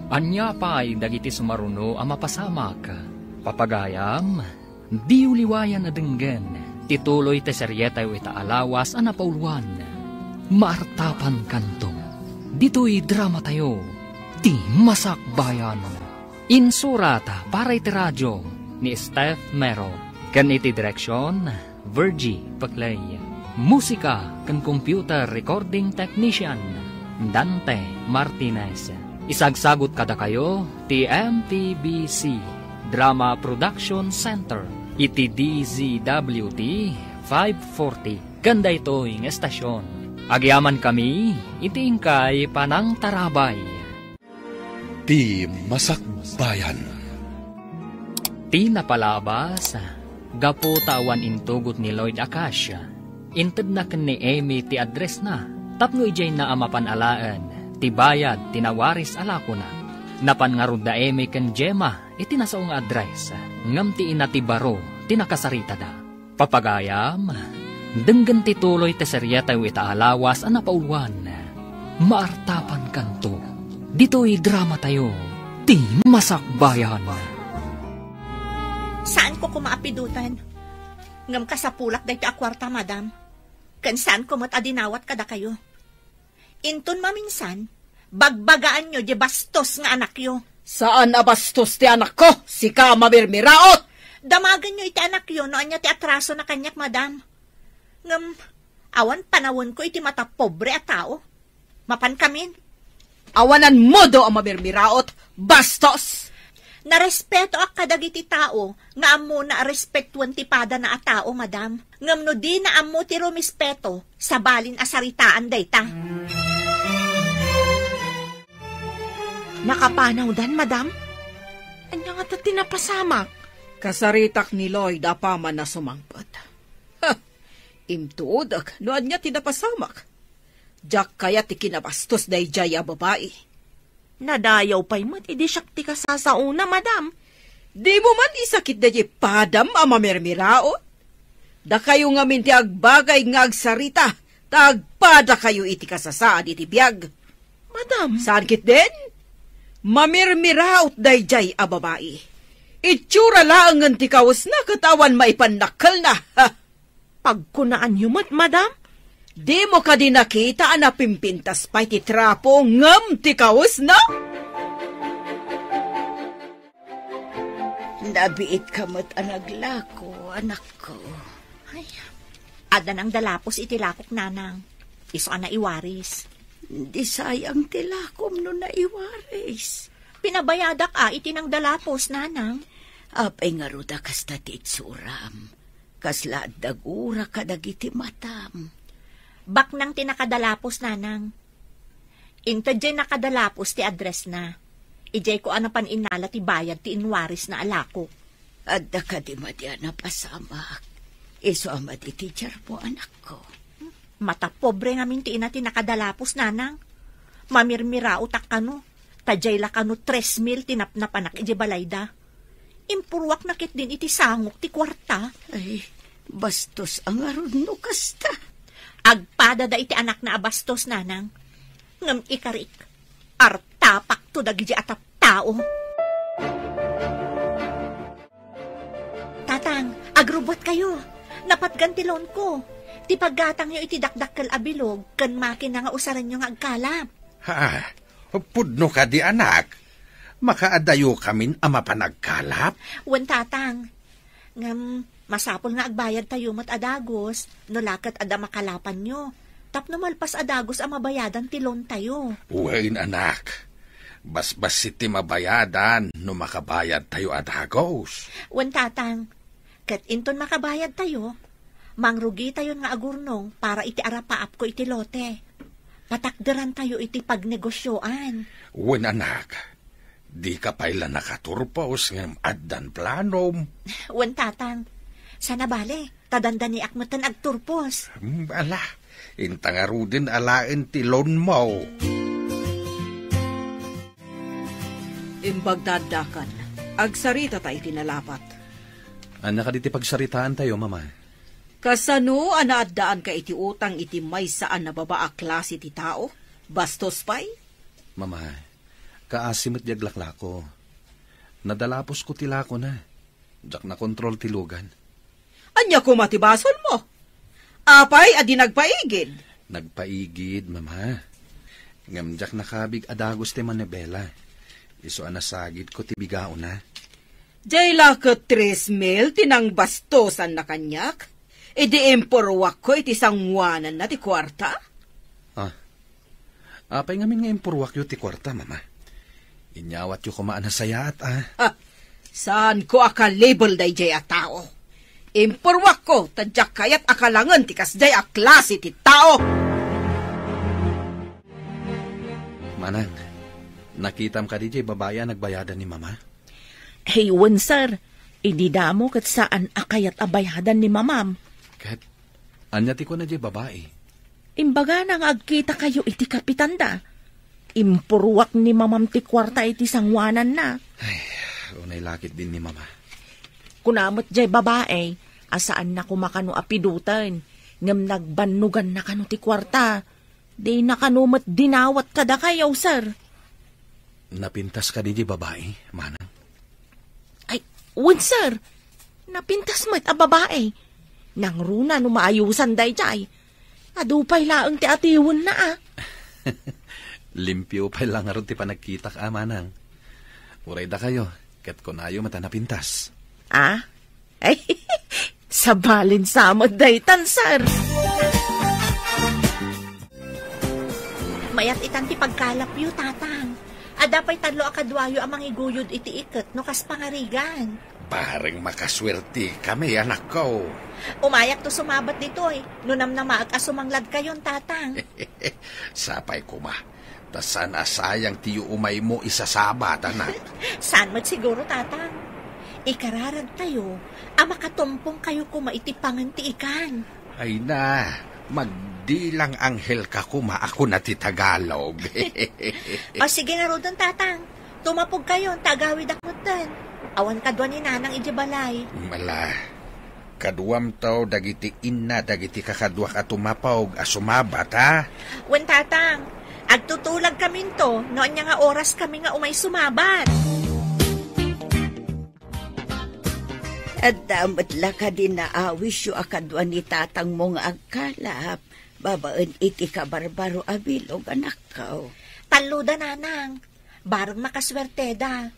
Ania pay dagiti sumaruno a mapasamak? Papagayam, diyo liwayan a denggen. Ti tuloy ti serietayo ita a lawas a napauluan, Maartapankanto. Ditoy dramatayo, Ti Masakbayan. Insurat para iti radio ni Steph Mero, ken iti direksion, Virgie Peclay. Musika ken computer recording technician, Dante Martinez. Isagsagut kadakayo ti M P B C Drama Production Center iti D Z W T five forty ken daytoy nga estasion. Agyamankami iti inkay panangtarabay. Ti Masakbayan. Ti napalabas, gapu ta awan intugot ni Lloyd a cash, intedna ken ni Amy ti addressna tapno idiayna a mapan alaen ti bayad ti nawaris a lakona. Napan ngarud da Amy ken Gemma iti nasao nga address, ngem ti ina ti baro ti nakasaritada. Papagayam, denggen ti tuloy ti serietayo ita a lawas a napauluan, Maartapankanto. Ditoy dramatayo, Ti Masakbayan. Saanko koma a pidoten. Ngem kasapulak daytoy a kuarta, madam. Ken saanko met a dinawat kadakayo. Inton maminsan, bagbagaanyo diay bastos nga anakyo. Saan a bastos ti anakko, sika a mamirmiraot! Damagenyo iti anakyo no ania ti atrasona kaniak, madam. Ngem, awan panawenko iti matapobre a tao. Mapankamin. Awan ammoda a mamirmiraot, bastos! Narespetoak kadagiti tao nga ammona a respetuen ti padana a tao, madam. Ngem no dina ammo ti rumispeto, sabalin a saritaan dayta. Nakapanawdan, madam? Ania ngata ti napasamak? Kasaritak ni Lloyd apaman a sumangpet. Ha! Intuodek no ania ti napasamak. Diak kayat ti kinabastos daydiay a babai. Nadayaw pay met idi siak ti kasasaona, madam. Dimo man isakit daydiay padam a mamirmiraot? Dakayo ngamin ti agbagay nga agsarita, ta agpadakayo iti kasasaad iti biag. Madam. Saan ketdin? Mamirmiraot daydiay a babai. Itsura laengen ti kawesna ket awan maipannakkelna. Ha! Pagkunaanyo met, madam? Dimo kadi nakita a napimpintas pay ti trapo ngem ti kawesna? Nabiitka met a naglako, anakko. Ay, adda nangdalapos iti lakok, nanang. Isu a naiwaris. Di sayang ti lakom no naiwaris. Pinabayadak a iti nangdalapos, nanang. Apay ngarud a kasta ti itsuram? Kasla adda gura kadagiti matam. Baknang ti nakadalapos, nanang. Inted diay nakadalapos ti addressna. Idiayko a napan innala ti bayad ti inwarisna a lakok. Adda kadi madi a napasamak? Isu a madi ti diarmo, anakko. Matapobre ngamin ti ina ti nakadalapos, nanang. Mamirmiraotak kano, ta diay la kano tres mil ti napnapanak idiay balayda. Impuruakna ketdin iti sangok ti kuarta. Ay, bastos a ngarud no kasta. Agpadada iti anakna a bastos, nanang. Ngem ikarik, artapakto dagidi a tattao. Tatang, agrubbuatkayo. Napatgan ti loanko. Ti paggatangyo iti dakdakkel a bilog ken makina nga usarenyo nga agkalap. Ha? Pudno kadi, anak? Makaadayokamin a mapan agkalap? Wen, tatang. Ngem, masapul nga agbayadtayo met a dagus, no la ket adda makalapanyo. Tapno malpas a dagus a mabayadan ti loantayo. Wen, anak. Basbassit ti mabayadan no makabayadtayo a dagus. Wen, tatang. Ket inton makabayadtayo, mangrugitayon nga agurnong para iti arapaapko iti lote. Patakderantayo iti pagnegosioan. Wen, anak. Dika pay la nakaturpos ngem addan planom. Wen, tatang. Saan a bale, ta dandaniak metten agturpos. Hmm, ala, inta ngaruden alaen ti loanmo. Imbag ta addakan, agsaritata iti nalapat. Ania kadi ti pagsaritaantayo, Mama? Kasano a naaddaanka iti utang iti maysa a nababa a klase ti tao? Bastos pay? Mama, kaasi met di aglaklako. Nadalaposko ti lakona. Diak nakontrol ti lugan. Ania koma ti basolmo? Apay a di nagpaigid? Nagpaigid, Mama. Ngem diak nakabig a dagus ti manibela. Isu a nasagidko ti bigaona. Diay la ket tres mil ti nangbastosanna kaniak idi impurruakko iti sangoananna ti kuarta? Ah. Apay ngamin nga impurruakyo ti kuarta, Mama? Inyawatyo koma a nasayaat, a. Ah, saanko a kalibel daydiay a tao. Impurruakko ta diak kayat a kalangen ti kasdiay a klase ti tao. Manang, nakitam kadi diay babai a nagbayadan ni Mama? Hey, wen, sir. Idi damo ket saan a kayat a bayadan ni Mamam. Ket ania ti kuna diay babai? Imbagana nga agkitakayo iti kapitanda. Impurruak ni Mamam ti kuarta iti sangoananna. Ay, unay lakit din ni Mama. Kuna met diay babai a saanna koma kano a piduten, ngem nagbannoganna kano ti kuarta. Dina kano met dinawat kadakayo, sir. Napintas kadi diay babai, Manang? Ay, wen, sir. Napintas met a babai. Nangruna no maayusan daydiay. Adu pay laeng ti atiwenna, a. Limpio pay la ngarud ti panagkitak, a, Manang. Uray dakayo, ket kunayo met a napintas. A? Ay, sabalin sa met daytan, sir. Mayat itan ti pagkalapyo, Tatang. Adda pay tallo a kaduayo a mangiguyod iti iket no kas pangarigan. Bareng makasuertekami, anakko. Umayakto sumabat ditoy, no namnamaek a sumangladkayon, Tatang. Sapay koma, ta saan a sayang ti umaymo isasabat, anak. Saan met siguro, Tatang. Ikararagtayo a makatumpongkayo koma iti pangen ti ikan. Ay na, magdilang anghel ka koma a kuna ti Tagalog. O, sige ngaruden, Tatang. Tumapogkayon, ta agawidak metten. Awan kadua ni Nanang idiay balay. Ala, kaduamto dagiti inna dagiti kakaduak a tumapog a sumabat, a? Wen, Tatang. Agtutulagkaminto no ania nga oraskami nga umay sumabat. Adda met la kadi naawisyo a kadua ni tatangmo nga agkalap babaen iti kabarbaro a bilog, anakko? Talloda, Nanang. Bareng makasuerteda.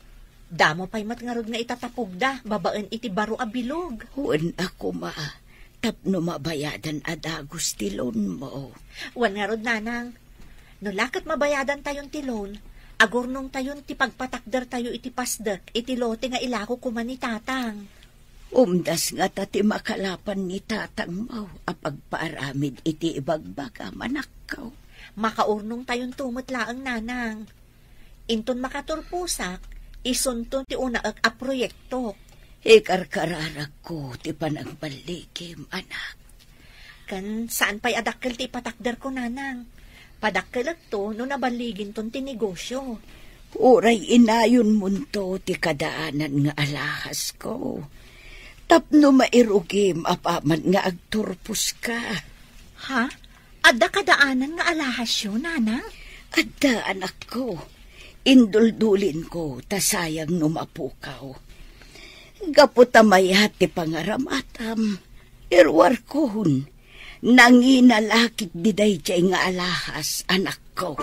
Damo pay met ngarud nga itatapogda babaen iti baro a bilog. Wen a koma, tapno mabayadan a dagus ti loanmo. Wen ngarud, Nanang. No la ket mabayadantayon ti loan, agurnongtayon ti pagpatakdertayo iti pasdek iti lote nga ilako koma ni Tatang. Umdas ngata ti makalapan ni tatangmo a pagpaaramid iti ibagbagam, anakko. Makaurnongtayonto met laeng, Nanang. Inton makaturposak, isunto ti unaek a proyektok. Ikarkararagko ti panagballigim, anak. Ken saan pay a dakkel ti ipatakderko, Nanang. Padakkelekto no naballiginton ti negosyo. Uray inayonmonto ti kadaanan nga alahasko. Tapno mairugim apaman nga agturposka. Ha? Adda kadaanan nga alahasyo, Nanang? Adda, anakko. Induldulinko ta sayang no mapukaw. Gapu ta mayat ti pangaramatam, iruarkon, nangina la ketdi daydiay nga alahas, anakko.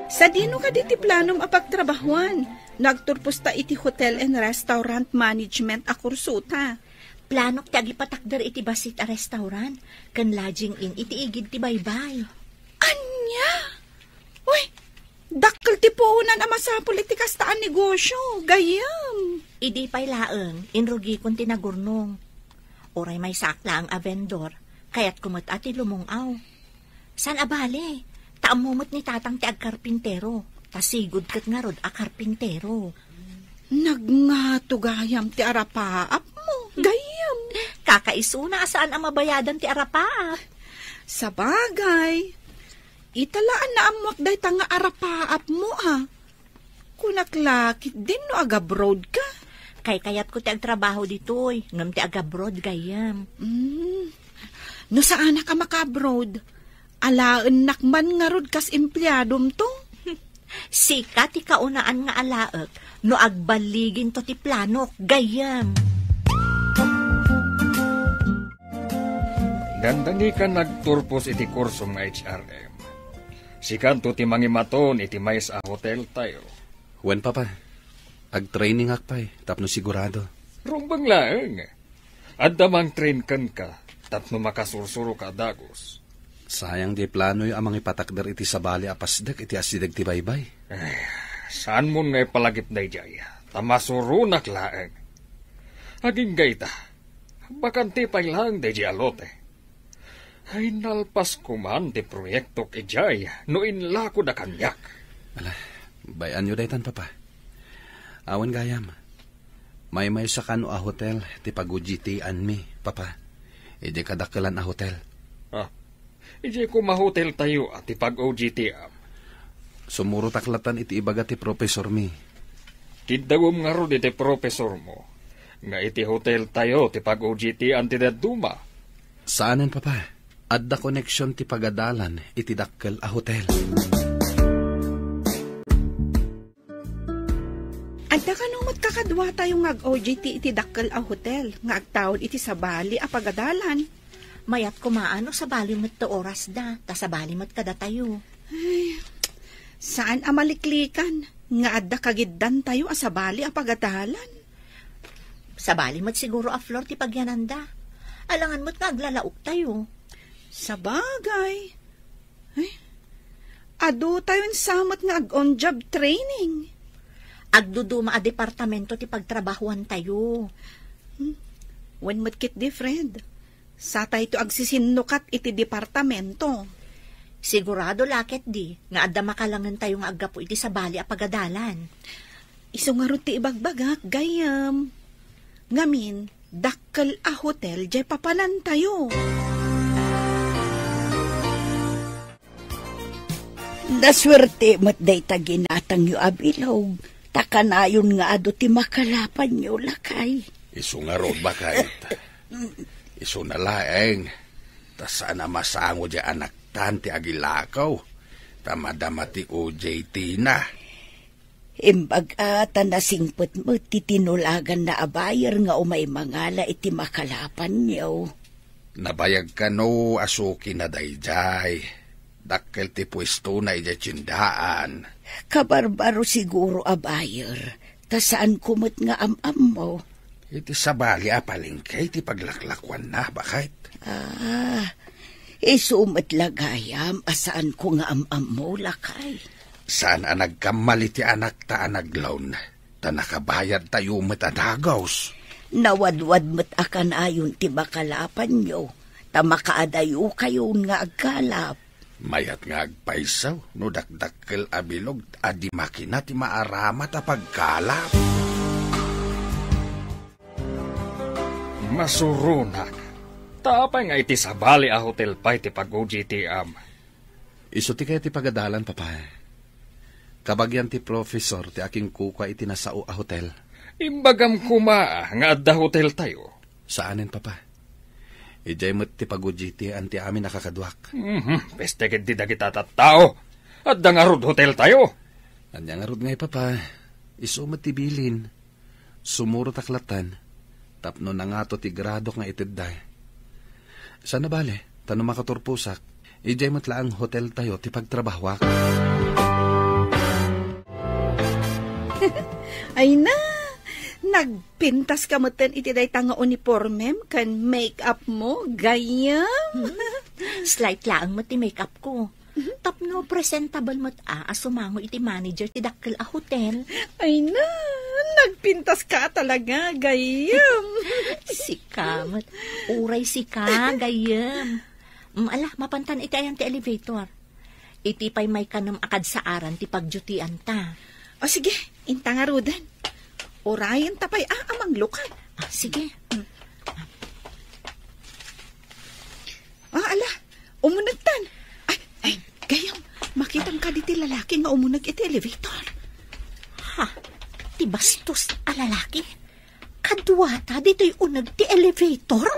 Sadino kadi ti planom a pagtrabahuan? Nagturposta iti hotel and restaurant management a kursota. Planok ti agipatakder iti bassit a restaurant ken lodging inn iti igid ti baybay. Ania? Uy, dakkel ti puonan a masapul iti kasta a negosyo, gayyem. Idi pay laeng, inrugikon ti nagurnong. Uray maysaak laeng a vendor, kayatko met a ti lumung-aw. Saan a bale, ta ammo met ni Tatang ti agkarpintero, ta sigud ket ngarud a karpintero. Nagngato gayam ti arapaapmo, gayyem. Kakaisuna a saan a mabayadan ti arapaap. Sabagay, ita la a naammoak dayta nga arapaapmo, a. Kunak la ketdin no agabroad ka. Kaykayatko ti agtrabaho ditoy, ngem ti agabroad, gayyem. Mm. No saanak a makaabroad, alaennak man ngarud kas empleadom to. Sika ti kaunaan nga alaek no agbaliginto ti planok, gayyem. Dandani ka nagturpos iti kursom nga H R M. Sikanto ti mangimaton iti maysa a hoteltayo. Wen, Papa. Agtrainingak pay tapno sigurado. Rumbeng laeng. Adda mangtrain kenka tapno makasursuroka a dagus. Sayang diay planoyo a mangipatakder iti sabali a pasdek iti asideg ti baybay. Ay, saanmon nga ipalagip daydiay, ta masuronak laeng. Agingga ita, bakante pay laeng daydiay a lote. Ay, nalpas koman ti proyektok idiay no inlakod a kaniak. Ala, bay-anyo daytan, Papa. Awan gayam. Maymaysa kano a hotel ti pag-O J T-anmi, Papa. Idiay kadakkelan a hotel. Ah, idiay koma hoteltayo a ti pag-O J T-am. Sumurotak latan iti ibaga ti profesormi. Kiddawem ngarud iti profesormo nga iti hoteltayo ti pag-O J T-an ti dadduma. Saanen, Papa. Adda koneksion ti pagadalan iti dakkel a hotel. Adda kano met kakaduatayo nga ag-O J T iti dakkel a hotel nga agtaud iti sabali a pagadalan. Mayat koma no sabali met ti orasda, ta sabali met kadatayo. Ay, saan a maliklikan nga adda kagiddantayo a sabali a pagadalan. Sabali met siguro a floor ti pagyananda. Alangan met nga aglalaoktayo. Sabagay. Ay, adu tayon sa met nga ag-on-job training. Agduduma a departamento ti pagtrabahuantayo. Hmm. Wen met ketdi, Fred. Satayto agsisinnukat iti departamento. Sigurado la ketdi nga adda makalangentayo nga aggapu iti sabali a pagadalan. Isu ngarud ti ibagbagak, gayyem. Ngamin, dakkel a hotel diay papanantayo. Nasuerte met dayta ginatangyo a bilog, ta kanayon nga adu ti makalapanyo, lakay. Isu ngarud, baket. Isuna laeng, ta saan a masango diay anaktan ti agilakaw, ta madama ti O J T na. Imbag a ta nasingpet met ti tinulaganna a buyer nga umay mangala iti makalapanyo. Nabayag kano a sukina daydiay. Dakkel ti puestona idiay tiendaan. Kabarbaro siguro a buyer, ta saanko met nga am-ammo. Iti sabali a palengke ti paglaklakuanna, baket. Ah, isu met la gayam a saanko nga am-ammo, lakay. Saan a nagkammal iti anakta a naglawn, ta nakabayadtayo met a dagus. Nawadwad met a kanayon ti makalapanyo, ta makaadayokayon nga agkalap. Mayat nga agpayso no dakdakkel a bilog a di makina ti maaramat a pagkalap. Masuronak. Ta apay nga iti sabali a hotel pay ti pag-O J T-am? Isu ti kayat ti pagadalan, Papa. Kabagian ti professor ti akinkukua iti nasao a hotel. Imbagam koma nga adda hoteltayo. Saanen, Papa. Idiay met ti pag-O J T-an ti amin a kakaduak. Mhm, peste ketdi dagita tattao. Adda ngarud hoteltayo. Ania ngarud ngay, Papa? Isu met ti bilin. Sumurotak latan, tapno nangato ti gradok nga itedda. Saan a bale, ta no makaturposak, idiay met laeng hoteltayo ti pagtrabahoak. Ay na, nagpintas ka metten iti dayta nga uniformem ken make-up mo, gayyem. Slight laeng met ti make-up ko. Tapno presentable met a, a sumango iti manager ti dakkel a hotel. Ay na, nagpintas ka talaga, gayyem. Sika met. Uray sika, gayyem. Mm, ala, mapantan iti ayan ti elevator. Iti pay maikanem a kadsaaran ti pagdutian ta. O sige, inta ngaruden. Urayen ta pay a, a manglukat. Ah, sige. Mm. Ah, ala, umunegtan. Ay, ay, gayyem, makitam kadi ti lalaki nga umuneg iti elevator. Ha? Ti bastos a lalaki? Kaduata ditoy uneg ti elevator?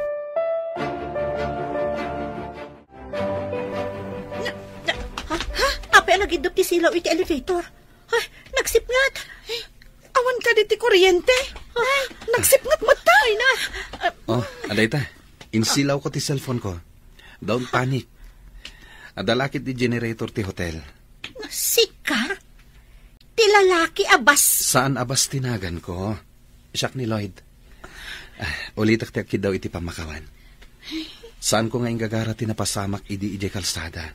Na, na, ha? Ha? Apay a nagiddup ti silaw iti elevator? Nagsipnget! Awan kadi ti kuryente? Ah, nagsipnget met ta! Ay na! Oh, adayta. Insilawko ti cellphone ko. Don't panic. Adda la ket ti generator ti hotel. Sika? Ti lalaki a bas- Saan a bas ti naganko? Siak ni Lloyd. Ah, ulitek ti agkiddaw iti pammakawan. Saanko nga inggagara ti napasamak idi idiay kalsada.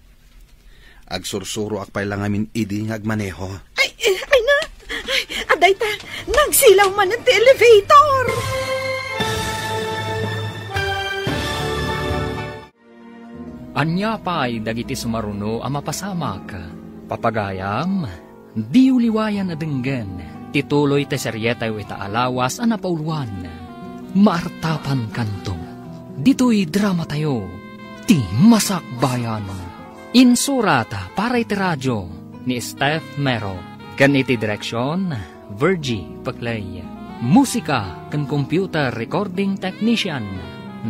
Agsursuroak pay la ngamin idi nga agmaneho. Ay, ay na! Ay, adayta, nagsilaw manen ti elevator! Ania pay dagiti sumaruno a mapasamak? Papagayam, diyo liwayan a denggen ti tuloy ti serietayo ita a lawas a napauluan. Maartapankanto. Ditoy dramatayo, Ti Masakbayan. Insurat para iti radio ni Steph Mero ken iti direksion, Virgie Peclay. Musika ken computer recording technician,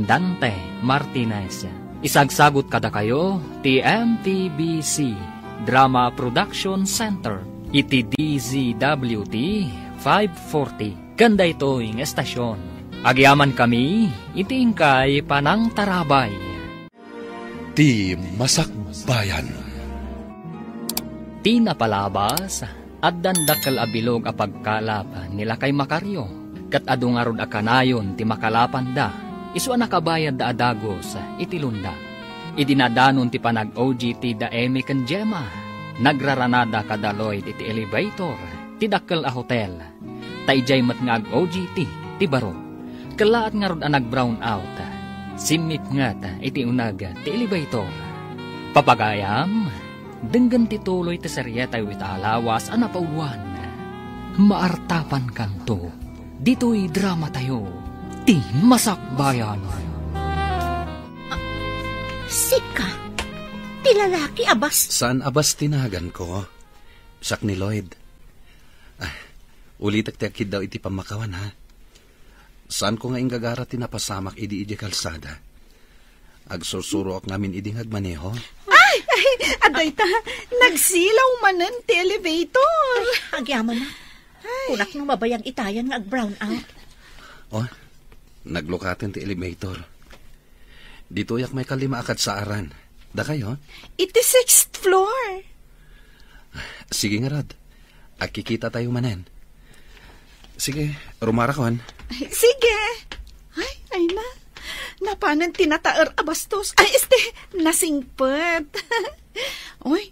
Dante Martinez. Isagsagut kadakayo ti M T B C Drama Production Center iti D Z W T five forty ken daytoy nga estasion. Agyamankami iti inkay panangtarabay. Ti Masakbayan. Ti napalabas, addan dakkel a bilog a pagkalap ni Lakay Macario, ket adu ngarud a kanayon ti makalapanda, isu a nakabayadda a dagus iti lunda. Idi nadanon ti panag-O G T da Emmy ken Gemma, nagraranada kada Lloyd iti elevator ti dakkel a hotel. Ta idiay met nga ag-O G T ti baro. Kellaat ngarud a nag-brown out. Simmipnget iti uneg ti elevator. Papagayam, denggen ti tuloy ti serietayo ita a lawas a napauluan. Maartapankanto, ditoy dramatayo, Ti Masakbayan. Sika, ti lalaki a bas- Saan a bas ti naganko? Siak ni Lloyd. Ah, ulitek ti agkiddaw iti pammakawan, ha? Saanko nga inggagara ti napasamak idi idiay kalsada. Agsursuroak ngamin idi nga agmaneho. Ay! Ay! Adayta, nagsilaw manen ti elevator. Ay, agyaman na. Ay. Kunak no mabayag itayan nga ag-brown out. Oh, naglukaten ti elevator. Ditoyak maikalima a kadsaaran. Dakayo? Iti sixth floor. Sige ngarud. Agkikitatayo manen. Sige, rumarakon. Sige. Ay, ay na. Napanen ti nataer a bastos. Ay, este, nasingpet. Uy,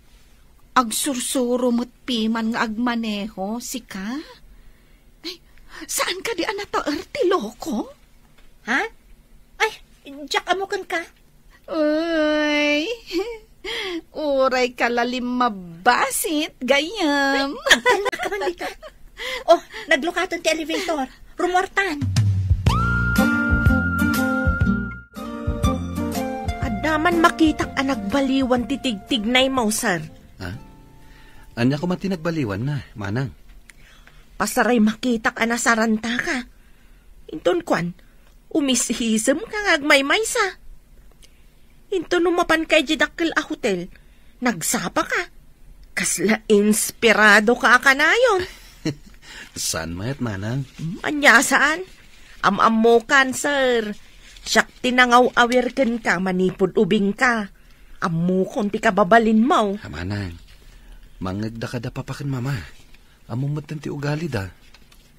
agsursuro met piman nga agmaneho, sika? Ay, saan kadi a nataer ti loko? Ha? Ay, diak ammo kenka. Uy, uray ka lalim mabasit, gayyem. Ay, agtalna ka man dita. Oh, naglukaton ti elevator. Rumuartan. Adda man makitak a nagbaliwan ti tigtignaymo, sir. Ha? Ania koma ti nagbaliwan na, manang? Pasaray makitak a nasarantaka. Inton kuan, umisisem ka nga agmaymaysa. Inton no mapanka idiay dakkel a hotel, nagsapa ka. Kasla inspirado ka a kanayon. Saan met, manang? Ania saan? Am-ammokan, sir. Siak ti nangaw-awir kenka manipud ubingka. Ammokon ti kababalinmo. Ha, manang. Mangngegda kada papa ken mama. Ammom metten ti ugalida.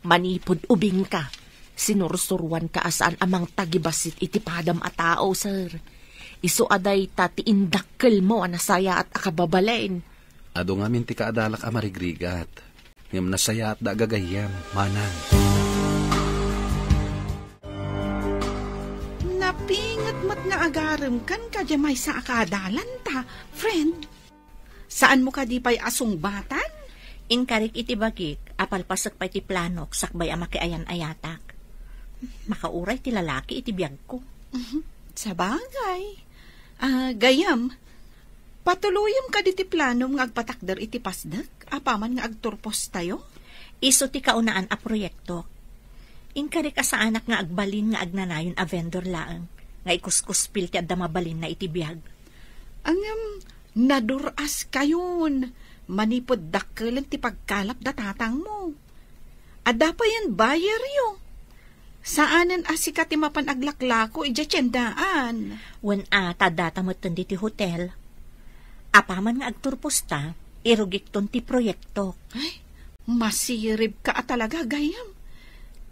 Manipud ubingka, sinursuroanka a saan a mangtagibassit iti padam a tao, sir. Isu a dayta ti indakkelmo a nasayaat a kababalin. Adu ngamin ti kaadalak a marigrigat. Ngem nasayaatda a gagayyem, manang. Napinget met nga agarem ken kadi maysa a kaadalanta, friend. Saanmo kadi pay a sungbatan? Inkarik iti bagik a palpasek pay ti planok sakbay a makiayan-ayatak. Makauray ti lalaki iti biagko. Mhm. Sabagay. Ah, gayyem, patuloyem kadi ti planom nga agpatakder iti pasdek apaman nga agturpostayo? Isu ti kaunaan a proyektok. Inkarik a saanak nga agbalin nga agnanayon a vendor laeng nga ikuskuspil ti adda mabalinna iti biag. Ngem, nadur-askayon. Manipud dakkelen ti pagkalap da tatangmo. Adda payen buyeryo. Saanen a sika ti mapan aglaklako idiay tiendaan. Wen a, ta addata metten ditoy hotel. Apaman nga agturposta, irugikton ti proyektok. Ay, masiribka a talaga, gayyem.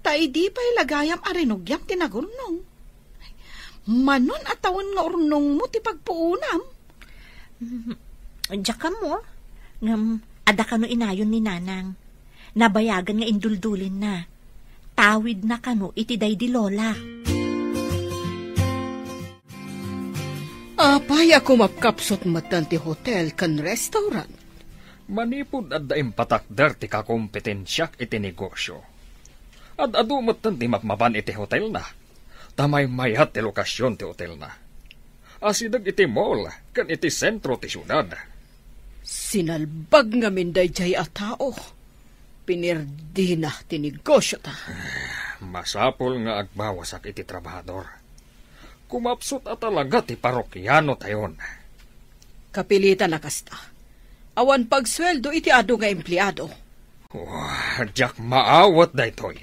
Ta idi pay la gayam a rinugiam ti nagurnong. Ay, manon a tawen nga urnongmo ti pagpuonam? Mm, diak ammo, ngem adda kano inayon ni Nanang. Nabayagen nga induldulinna. Tawidna kano iti daydi Lola. Apay a kumapkapsut metten ti hotel ken restaurant? Manipud adda impatakder ti kakompetensiak iti negosio, ad-adu metten ti mapmapan iti hotelna, ta maymayat ti lokasion ti hotelna. Asideg iti mall ken iti sentro ti siudad. Sinalbag ngamin daydiay a tao. Pinirdina ti negosiota. Masapul nga agbawasak iti trabahador. Kumapsut a talaga ti parokianotayon. Kapilitan a kasta. Awan pagsueldo iti adu nga empleado. Wah, diak maawat daytoy.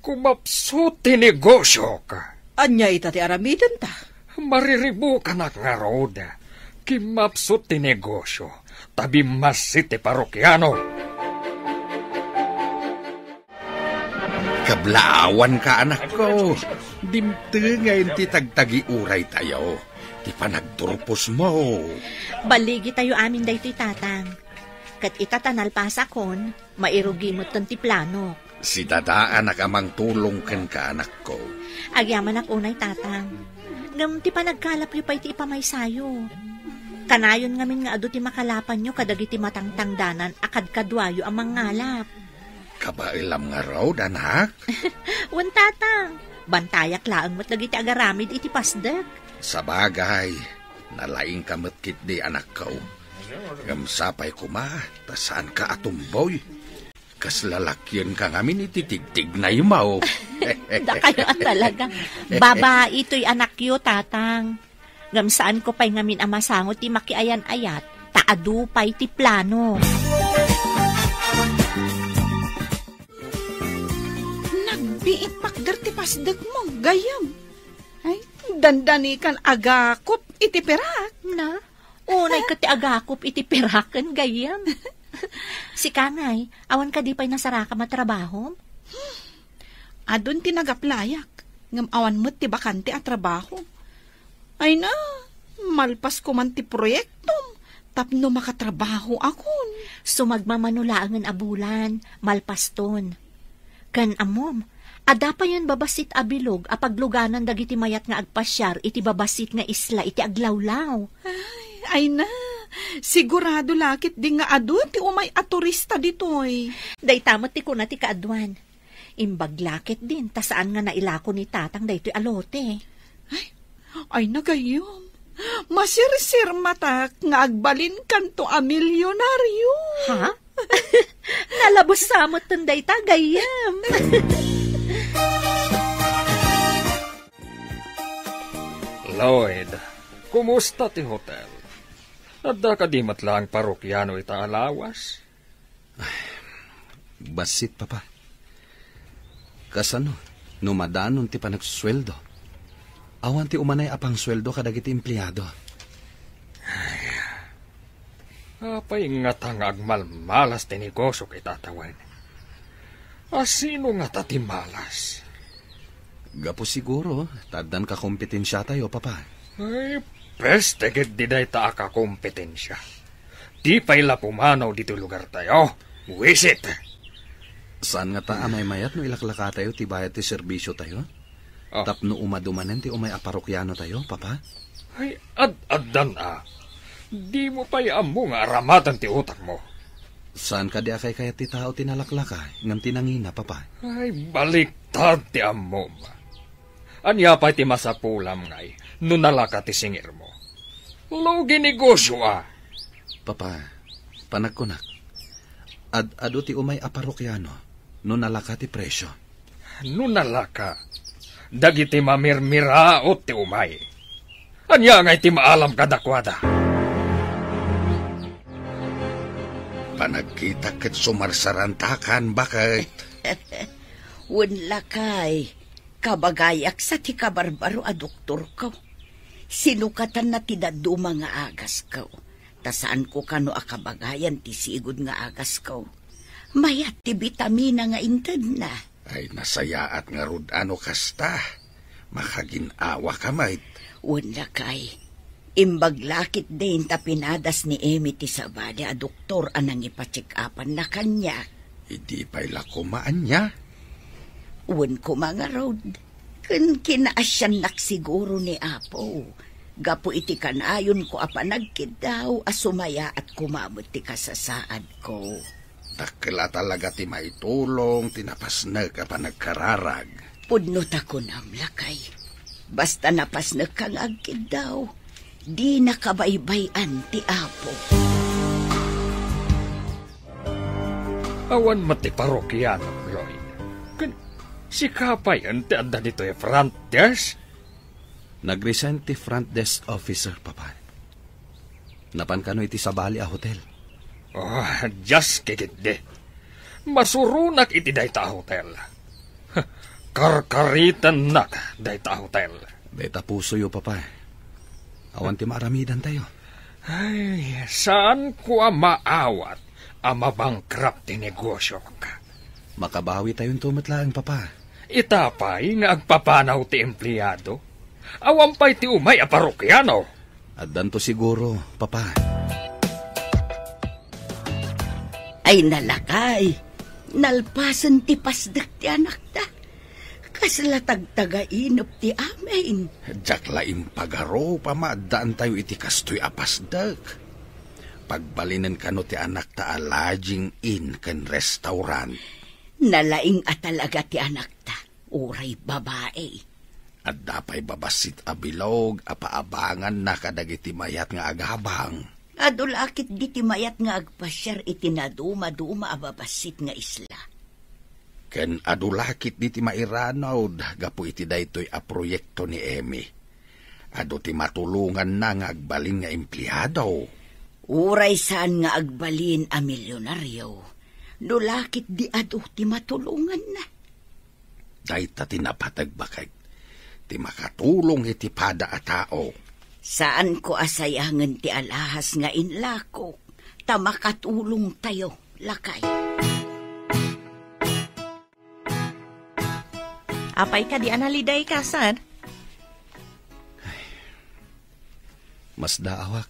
Kumapsut ti negosiok. Ania ita ti aramidenta? Mariribukanak ngarud. Kimapsut ti negosio, ta bimmassit ti parokiano. Kablaawanka, anakko. Dimtengen ti tagtagiuraytayo, ti panagturposmo. Balligitayo amin daytoy, Tatang. Ket ita ta nalpasakon, mairugi metten ti planok. Sidadaanak a mangtulong kenka, anakko. Agyamanak unay, Tatang. Ngem ti panagkalapyo pay ti ipamaysayo. Kanayon ngamin nga adu ti makalapanyo kadagiti matangtangdanan a kadkaduayo a mangngalap. Kabaelam ngarud, anak? Wen, Tatang. Bantayak laeng met dagiti agaramid iti pasdek. Sabagay, nalaingka met ketdi, anakko. Ngem sapay koma, ta saanka a tumboy. Kas lalakienka ngamin iti tigtignaymo. Dakayo a talaga. Babai toy anakyo, Tatang. Ngem saanko pay ngamin a masango ti makiayan-ayat, ta adu pay ti plano. Nagbiit pakder ti pasdekmo, gayyem. Ay, dandanikan agakop iti pirak. Na, unay ket ti agakop iti piraken, gayyem. Sika ngay, awan kadi pay nasarakam a trabahom? Adun ti nagaplayak, ngem awan met ti bakante a trabaho. Ay na, malpas koman ti proyektom tapno makatrabahoakon. Sumagmamano laengen a bulan, malpaston. Ken ammom, adda payen babassit a bilog a pagluganan dagiti mayat nga agpasiar iti babassit nga isla iti aglawlaw. Ay, ay na, sigurado la ketdi nga adu ti umay a turista ditoy. Dayta met ti kuna ti kaaduan. Imbag la ketdin ta saan nga nailako ni Tatang daytoy a lote. Ay, ay na gayyem. Masirsirmatak nga agbalinkanto a milyonaryo. Ha? Nalabos sa metten dayta, gayyem. Lloyd, kumusta ti hotel? Adda kadi met laeng parokiano ita a lawas? Ay, bassit, Papa. Kasano no madanon ti panagsueldo? Awan ti umanay a pangsueldo kadagiti empleado. Ay, apay ngata nga agmalmalas ti negosiok ita a tawen? A sino ngata ti malas? Gapu siguro ta addan kakompetensiatayo, Papa. Ay, peste ketdi dayta a kakompetensia. Di pay la pumanaw ditoy lugartayo. Buwisit! Saan ngata a maymayat no ilaklakatayo ti bayad ti serbisiotayo? Ah. Tapno umadu manen ti umay a parokianotayo, Papa? Ay, ad-addan a. Dimo pay ammo nga aramaten ti utakmo. Saan kadi a kaykayat ti tao ti nalaklaka ngem ti nangina, Papa? Ay, baliktad ti ammom. Ania pay ti masapulam ngay no nalaka ti singirmo? Lugi negosio a. Papa, panagkunak, ad-adu ti umay a parokiano no nalaka ti presio. No nalaka, dagiti mamirmiraot ti umay. Ania ngay ti maalam kadakuada? Nagkitak ket sumarsarantakan, baket. Wen lakay, kabagayak sa ti kabarbaro a doktorko. Sinukatanna ti dadduma nga agasko. Ta saanko kano a kabagayan ti sigud nga agasko. Mayat ti bitamina nga intedna. Ay, nasayaat ngarud no kasta. Makagin-awaka met. Wen lakay, imbag la ketdin ta pinadas ni Emmy ti sabali a doktor a nangipacheck-upanna kaniak. Idi pay la koma ania? Wen koma ngarud, ken kinaasiannak siguro ni Apo. Gapu iti kanayonko a panagkiddaw a sumayaat koma met ti kasasaadko. Dakkel a talaga ti maitulong ti napasnek a panagkararag. Pudno ta kunam, lakay. Basta napasnekka nga agkiddaw, dinaka baybay-an ti Apo. Awan met ti parokiano, Lloyd. Ken sika payen ti adda ditoy front desk? Nag-resign ti front desk officer, Papa. Napan kano iti sabali a hotel. Oh, just kikitdi. Masuronak iti dayta a hotel. Karkaritennak dayta a hotel. Dayta pusoyo, Papa. Awan ti maaramidantayo. Ay, saanko a maawat a mabankrupt ti negosyok. Makabawitayonto met laeng, Papa. Ita pay nga agpapanaw ti empleado. Awan pay ti umay a parokiano. Addanto siguro, Papa. Ay, nalakay. Nalpasen ti pasdek ti anakta. Kasla tagtagainep ti amin. Diak la impagarup a maaddaantayo iti kastoy a pasdek. Pagbalinen kano ti anakta a lodging inn ken restaurant. Nalaing a talaga ti anakta, uray babai. Adda pay babassit a bilog a paabanganna kadagiti mayat nga agabang. Adu la ketdi ti mayat nga agpasiar iti nadumaduma a babassit nga isla. Ken adu la ketdi ti mairanud gapu iti daytoy a proyekto ni Emmy. Adu ti matulonganna nga agbalin nga empleado. Uray saan nga agbalin a milionario, no la ketdi adu ti matulonganna. Dayta ti napateg, baket, ti makatulong iti pada a tao. Saanko a sayangen ti alahas nga inlako, ta makatulongtayo, lakay. Apay kadi a nalidayka, sir? Masdaawak.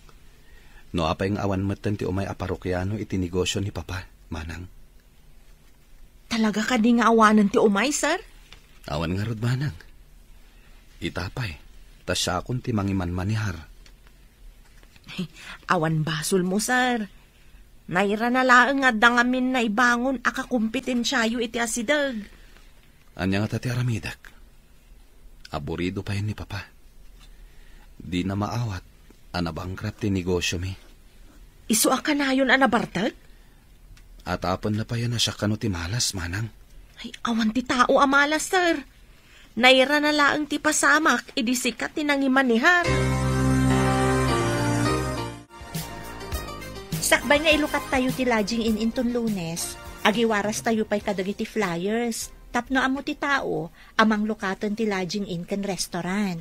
No apay nga awan metten ti umay a parokiano iti negosio ni Papa, manang. Talaga kadi nga awanen ti umay, sir? Awan ngarud, manang. Ita pay, ta siakon ti mangimanmanihar. Awan basolmo, sir. Nairana laeng nga adda ngamin naibangon a kakompetensyayo iti asideg. Ania ngata ti aramidek? Aburido payen ni Papa. Dina maawat a nabankrupt ti negosiomi. Isu a kanayon a nabartek? Atapenna payen a siak kano ti malas, manang. Ay, awan ti tao a malas, sir. Nairana laeng ti pasamak idi sika ti nangimanihar. Sakbay nga ilukattayo ti lodging inn inton Lunes, agiwarastayo pay kadagiti flyers tapno ammo ti tao a manglukaten ti lodging inn ken restaurant.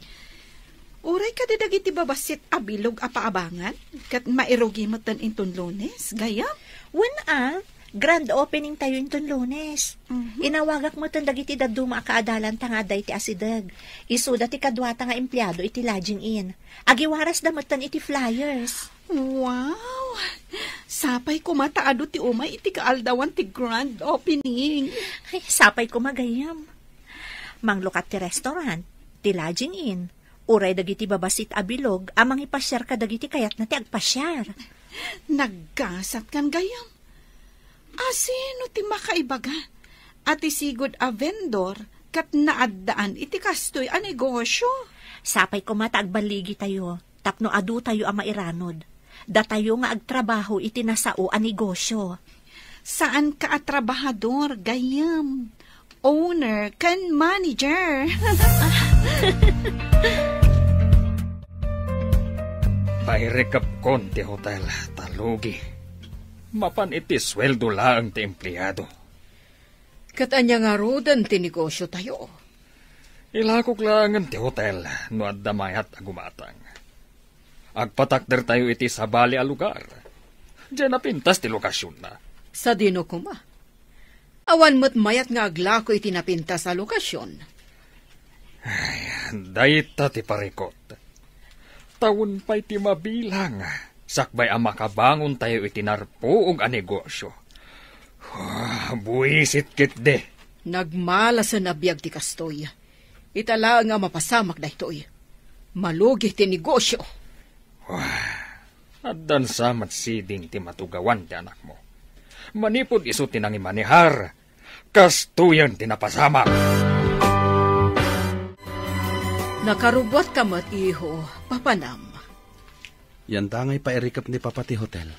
Uray kadi dagiti babassit a bilog a paabangan, ket mairugi metten inton Lunes, gayyem? Wen a, grand opening tayo inton Lunes. Mhm. Inawagak metten dagiti dadduma a kaadalanta nga adda iti asideg. Isuda ti kaduata nga empleado iti lodging inn. Agiwarasda metten iti flyers. Wow! Sapay koma ta adu ti umay iti kaaldawan ti grand opening. Ay, sapay koma gayyem. Manglukat ti restaurant, ti lodging inn, uray dagiti babassit a bilog a mangipasiar kadagiti kayatna ti agpasiar. Naggasatkan gayyem. Asino ti makaibaga a ti sigud a vendor ket naaddaan iti kastoy a negosio? Sapay koma ta agballigitayo tapno adutayo a mairanod. Datayo nga agtrabaho iti nasao a negosio. Saanka a trabahador, gayyem. Owner ken manager. Pairikepkon ti hotel, ta lugi. Mapan iti sueldo laeng ti empleado. Ket ania ngaruden ti negosiotayo? Ilakok laengen ti hotel no adda mayat a gumatang. Agpatakdertayo iti sabali a lugar. Diay napintas ti lokasionna. Sadino koma? Awan met mayat nga aglako iti napintas a lokasion. Ay, dayta ti parikot. Tawen pay ti mabilang, sakbay a makabangontayo iti narpuog a negosio. Ah, buisit ketdi. Nagmalasen a biag ti kastoy. Ita laeng a mapasamak daytoy. Malugi ti negosio. Wah, addan sa met siding ti matugawan ti anakmo. Manipud isu ti nangimanehar, kastoyen ti napasamak. Nakarubuatka met, iho, papanam. Yanta ngay pairikep ni Papa ti hotel.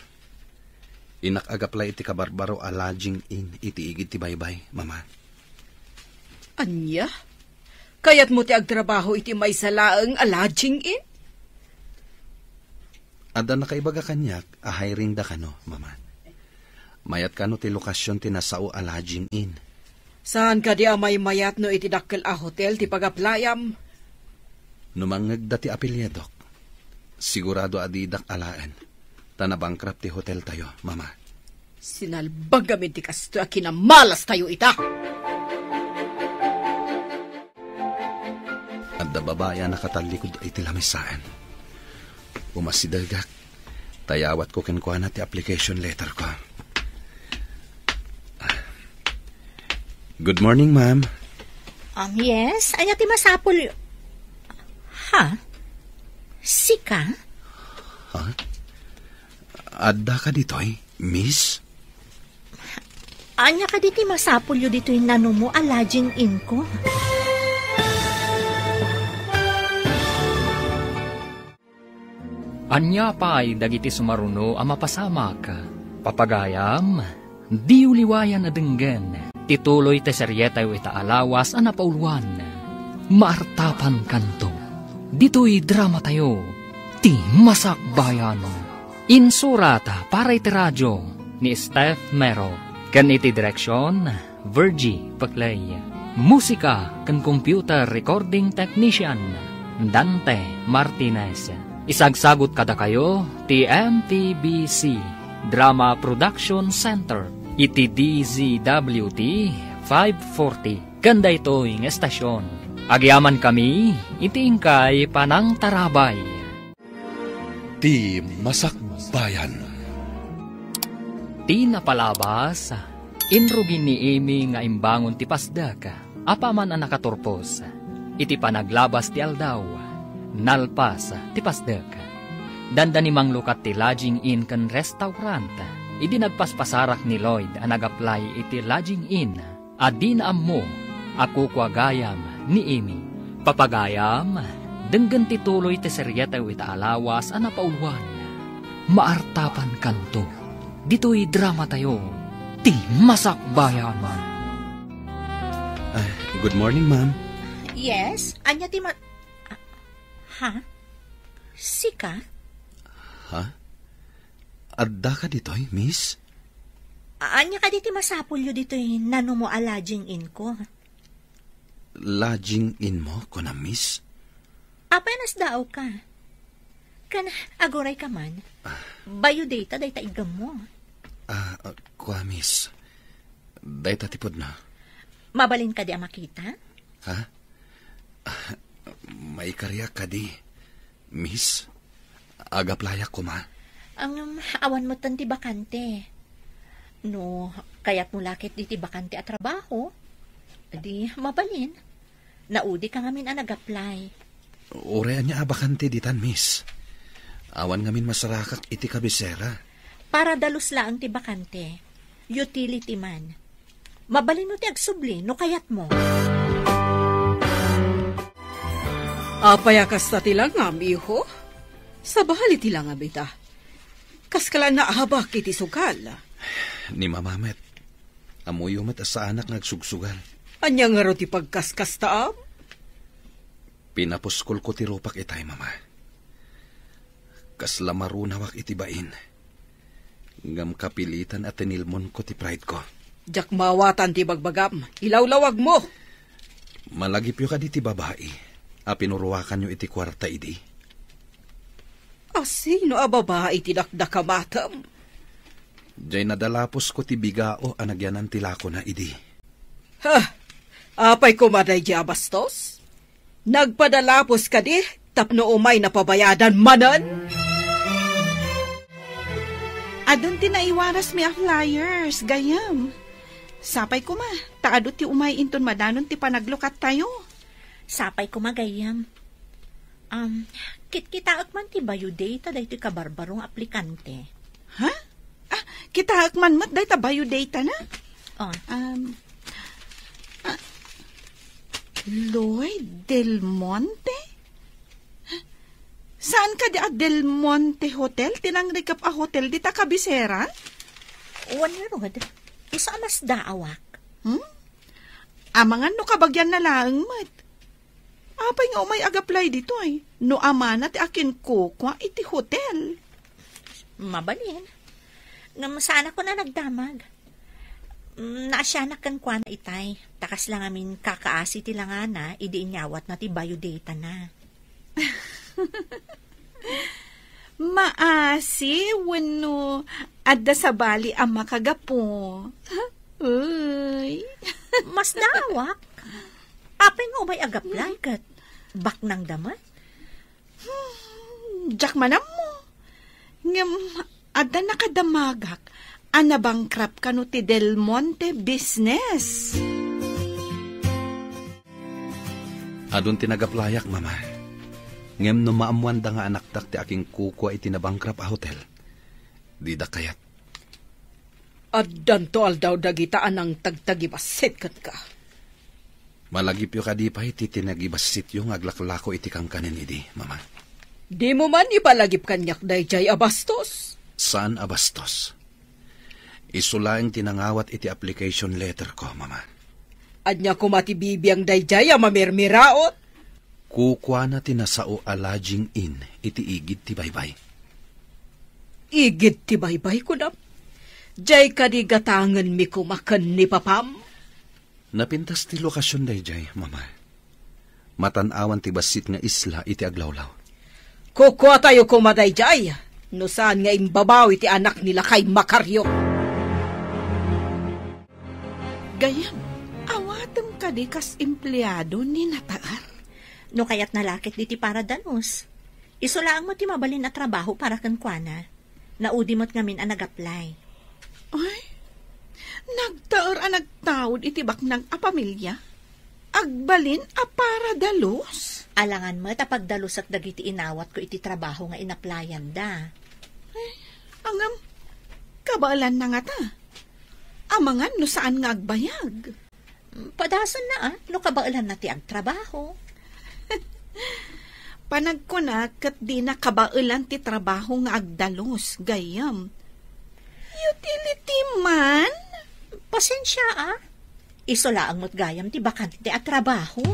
Innak agaplay iti kabarbaro a lodging inn iti igid ti baybay, Mama. Ania? Kayatmo ti agtrabaho iti maysa laeng a lodging inn? Adda nakaibaga kaniak a hiring da kano, Mama. Mayat kano ti lokasion ti nasao a lodging inn. Saan kadi a maymayat no iti dakkel a hotel ti pagaplayam? No mangngegda ti apelyidok, sigurado a didak alaen, ta nabankrupt ti hoteltayo, Mama. Sinalbag amin ti kastoy a kinamalastayo ita. Adda babai a nakatallikud iti lamisaen. Umasidegak, ta iyawatko kenkuana ti application letter ko. Good morning, ma'am. Um, yes, ania ti masapul? Ha? Sika? Ha? Adda ka ditoy, miss? Ania kadi ti masapulyo ditoy nanumo a lodging inn ko? Ania pay dagiti sumaruno a mapasamak? Papagayam, diyo liwayan a denggen ti tuloy ti serietayo ita a lawas a napauluan. Maartapankanto. Ditoy dramatayo, Ti Masakbayan. Insurat para iti radio ni Steph Mero ken iti direksion, Virgie Peclay. Musika ken computer recording technician, Dante Martinez. Isagsagut kadakayo ti M T B C Drama Production Center iti D Z W T five forty ken daytoy nga estasion. Agyamankami iti inkay panangtarabay. Ti Masakbayan. Ti napalabas, inrugi ni Amy nga imbangon ti pasdek apaman a nakaturpos. Iti panaglabas ti aldaw, nalpas ti pasdek. Dandani manglukat ti lodging inn ken restaurant idi nagpaspasarak ni Lloyd a nag-apply iti lodging inn a dina ammo a kukua gayam ni Amy. Papagayam, denggen ti tuloy ti serietayo ita a lawas a napauluan. Maartapankanto ditoy dramatayo, Ti Masakbayan. Ah, good morning, ma'am. Yes? Ania ti ma-, ah, ha? Sika? Ha? Adda ka ditoy, miss? Ania kadi ti masapulyo ditoy nanumo a lodging inn ko? Lodging inn mo, kunam, miss? Apay a nasdaaw ka? Ken aguray ka man. Ah. Bayo dayta, dayta iggammo. Ah, ah, kua, miss. Dayta ti pudno. Mabalin kadi a makita? Ha? Ah, maikariak kadi, miss. Agaplayak koma. Ngem, awan metten ti bakante. No kayatmo la ket ditoy bakante a trabaho, di mabalin. Naudi ka ngamin a nag-apply. Uray ania a bakante ditan, miss. Awan ngamin masarakak iti kabisera. Para dalus laeng ti bakante. Utility man. Mabalin no ti agsubli no kayatmo. Apay a kasta ti langam, iho? Sabali ti langam ita. Kaskala naahabak iti sugal. Ni Mama met, ammoyo met a saanak nga agsugsugal. Ania ngarud ti pagkaskastaam? Pinapuskolko ti rupak itay, Mama. Kasla marunawak iti bain. Ngem kapilitan a tinilmonko ti pride ko. Diak maawatan ti bagbagam. Ilawlawagmo. Malagipyo kadi ti babai a pinuruakanyo iti kuarta idi? Asino a babai ti dakdakamatem? Jay nadalapusko ti bigao a nagyanan ti lakona idi. Ha! Apay koma daydi a bastos? Nagpadalapos kadi tapno umay napabayadan manen? Adun ti naiwarasmi a flyers, gayyem. Sapay koma, ta adu ti umay inton madanon ti panaglukattayo. Sapay koma, gayyem. Um, kitkitaek man ti biodata daytoy kabarbaro nga aplikante. Ha? Ah, kitaek man met dayta biodata na? Oh. Um, ah, Lloyd Del Monte? Saan kadi a Del Monte Hotel? Ti nangrikep a hotel dita kabisera? Wen ngarud, isu a masdaawak. Hmm? Amangan no kabagianna laeng met. Apay nga umay agaplay ditoy? No amana ti akinkukua iti hotel. Mabalin. Ngem saanak a nagdamag. Mm, naasianak kenkuana itay. Ta kasla ngamin kakaasi ti langana idi inyawatna ti biodata na. Maasi wenno adda sabali a makagapu? Uy. Masdaawak. Apay nga umay agaplay ket baknangda met? Hmm, diak man ammo. Ngem adda nakadamagak a nabankrupt kano ti Del Monte business. Adun ti nagaplayak, Mama. Ngem no maammoanda nga anakdak ti akinkukua iti nabankrupt a hotel, dida kayat. Addanto aldaw dagita a nangtagtagibassit kenka. Malagipyo kadi pay ti tinagibasityo nga aglaklako iti kankanen idi, Mama? Dimo man ipalagip kaniak daydiay a bastos? Saan a bastos? Isu laeng ti nangawat iti application letter ko, Mama. Ania koma ti bibiang daydiay a mamirmiraot? Kukuana ti nasao a lodging inn iti igid ti baybay. Igid ti baybay, kunam? Diay kadi gatangenmi koma ken ni papam? Napintas ti lokasion daydiay, Mama. Matan-awan ti bassit nga isla iti aglawlaw. Kukuatayo koma daydiay, no saan nga imbabawi ti anak ni lakay Macario. Gayyem, awatem kadi kas empleado ni Nataer? No kayatna la ket ditoy para dalus. Isu laeng met ti mabalin a trabaho para kenkuana. Naudi met ngamin a nag-apply. Ay, nagtaer a nagtaud iti baknang a pamilia? Agbalin a para dalus? Alangan met a pagdalusak dagiti inawatko iti trabaho nga inaplayanda. Ay, ngem, kabaelanna ngata? Amangan no saan nga agbayag? Padasenna, a, no kabaelanna ti agtrabaho. Panagkunak ket dina kabaelan ti trabaho nga agdalus, gayyem. Utility man? Pasensia, a. Isu laeng met gayam ti bakante a trabaho.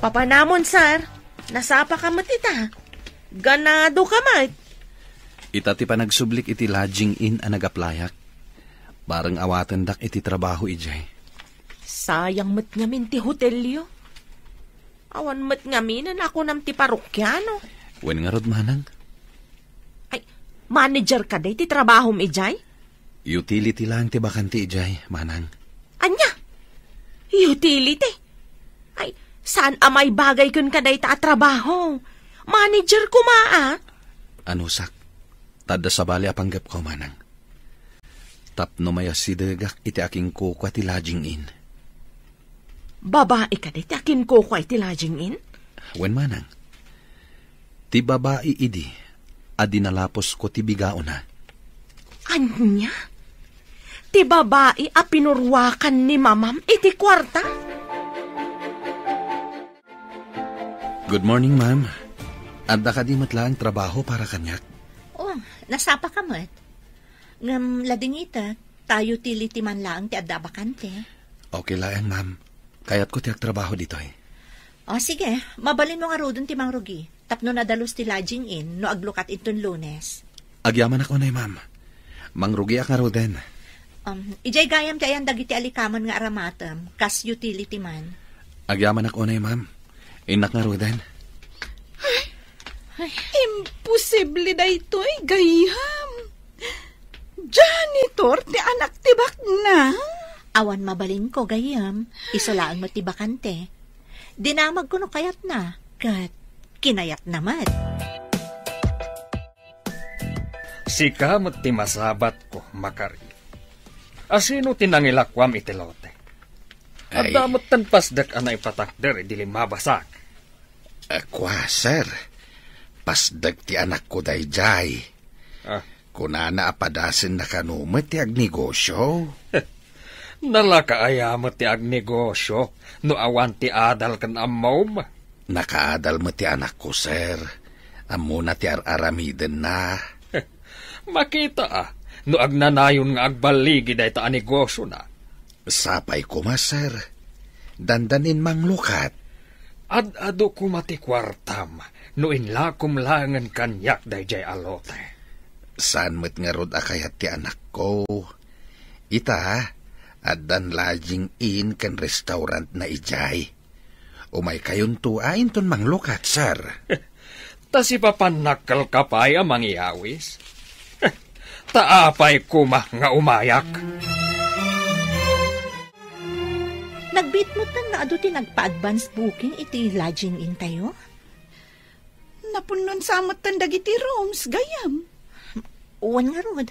Papanamon, sir. Nasapa ka met ita. Ganado ka met. Ita ti panagsublik iti lodging inn a nag-applyak. Bareng awatendak iti trabaho idiay. Sayang met ngamin ti hotelyo. Awan met ngamin a nakunam ti parokiano. Wen ngarud, manang. Ay, manager kadi ti trabahom idiay? Utility lang ti bakante idiay, manang. Ania? Utility? Ay, saan a maibagay kenka dayta a trabaho? Manager koma, a? Anusak, ta adda sabali a panggepko, manang. Tapno mayasidegak iti akinkukua ti lodging inn. Babai kadi ti akinkukua iti lodging inn? Wen, manang. Ti babai idi a dinalapusko ti bigaona. Ania? Ti babai a pinuruakan ni mamam iti kuarta? Good morning, ma'am. Adda kadi met laeng trabaho para kaniak? Oh, nasapa ka met. Ngem ladingitek, ta utility man laeng ti adda a bakante. Okay laeng, ma'am. Kayatko ti agtrabaho ditoy. O, sige. Mabalinmo ngaruden ti mangrugi. Tapno nadalus ti lodging inn no aglukat inton Lunes. Agyamanak unay, ma'am. Mangrugiak ngaruden. Um, idiay gayam ti ayan dagiti alikaman nga aramatem, kas utility man. Agyamanak unay, ma'am. Innak ngaruden. Ay, imposible daytoy, gayyem. Janitor ti anak ti baknang? Awan mabalinko, gayyem. Isu laeng met ti bakante. Dinamagko no kayatna, ket kinayatna met. Sika met ti masabatko, Makari. Asino ti nangilakuam iti lote? Ay. Adda metten pasdek a naipatakder idi limmabasak. A, kua, sir. Pasdek ti anakko daydiay. Ah. Kunana a padasenna kano met ti agnegosio. Nalaka aya met ti agnegosio no awan ti adal ken ammom? Nakaadal met ti anakko, sir. Ammona ti ar-aramidenna. Makita a no agnanayon nga agballigi dayta a negosiona. Sapay koma, sir. Dandanin manglukat. Ad-adu koma ti kuartam no inlakom laengen kaniak daydiay a lote. Saan met ngarud a kayat ti anakko. Ita, addan lodging inn ken restaurantna idiay. Umaykayonto a inton manglukat, sir. Ta sipapannak kalka pay a mangyawis. Ta apay koma nga umayak? Nagbiit metten nga adu ti nagpa-advance booking iti lodging inntayo? Napunnon sa metten dagiti rooms, gayyem. Wen ngarud,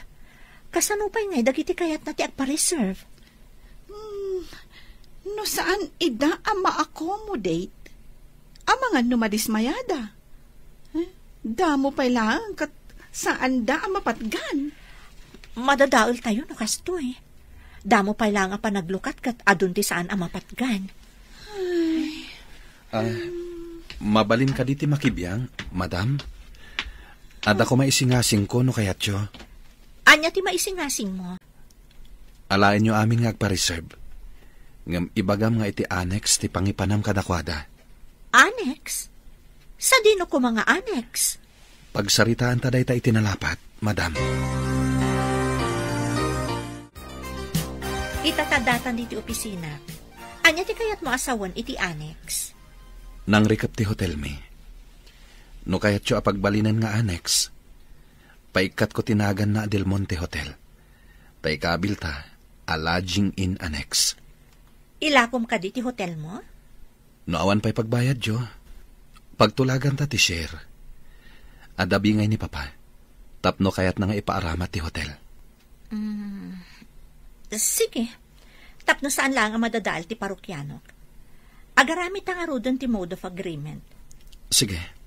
kasano pay ngay dagiti kayatna ti agpa-reserve? Hmm, no saan ida a ma-accommodate, amangan no madismayada. Eh, damo pay laeng ket saanda a mapatgan. Madadaeltayo no kastoy. Damo pay laeng a panaglukat ket adun ti saan a mapatgan. Ay. Ah, mabalin kadi ti makibiang, madam? Adda koma isingasingko no kayatyo. Ania ti maisingasingmo? Alaenyo amin nga agpa-reserve. Ngem ibagam nga iti annex ti pangipanam kadakuada. Annex? Sadino koma nga annex? Pagsaritaanta dayta iti nalapat, madam. Ita ta datan ditoy opisina. Ania ti kayatmo a sawen iti annex? Nangrikep ti hotelmi. No kayatyo a pagbalinen nga annex, paikkatko ti naganna a Del Monte Hotel. Ta ikabilta a lodging inn annex. Ilakom kadi ti hotelmo? No awan pay pagbayadyo, pagtulaganta ti share. Adda bingay ni Papa, tapno kayatna nga ipaaramat ti hotel. Mm, sige. Tapno saan laeng a madadael ti parokianok. Agaramidta ngaruden ti mode of agreement. Sige.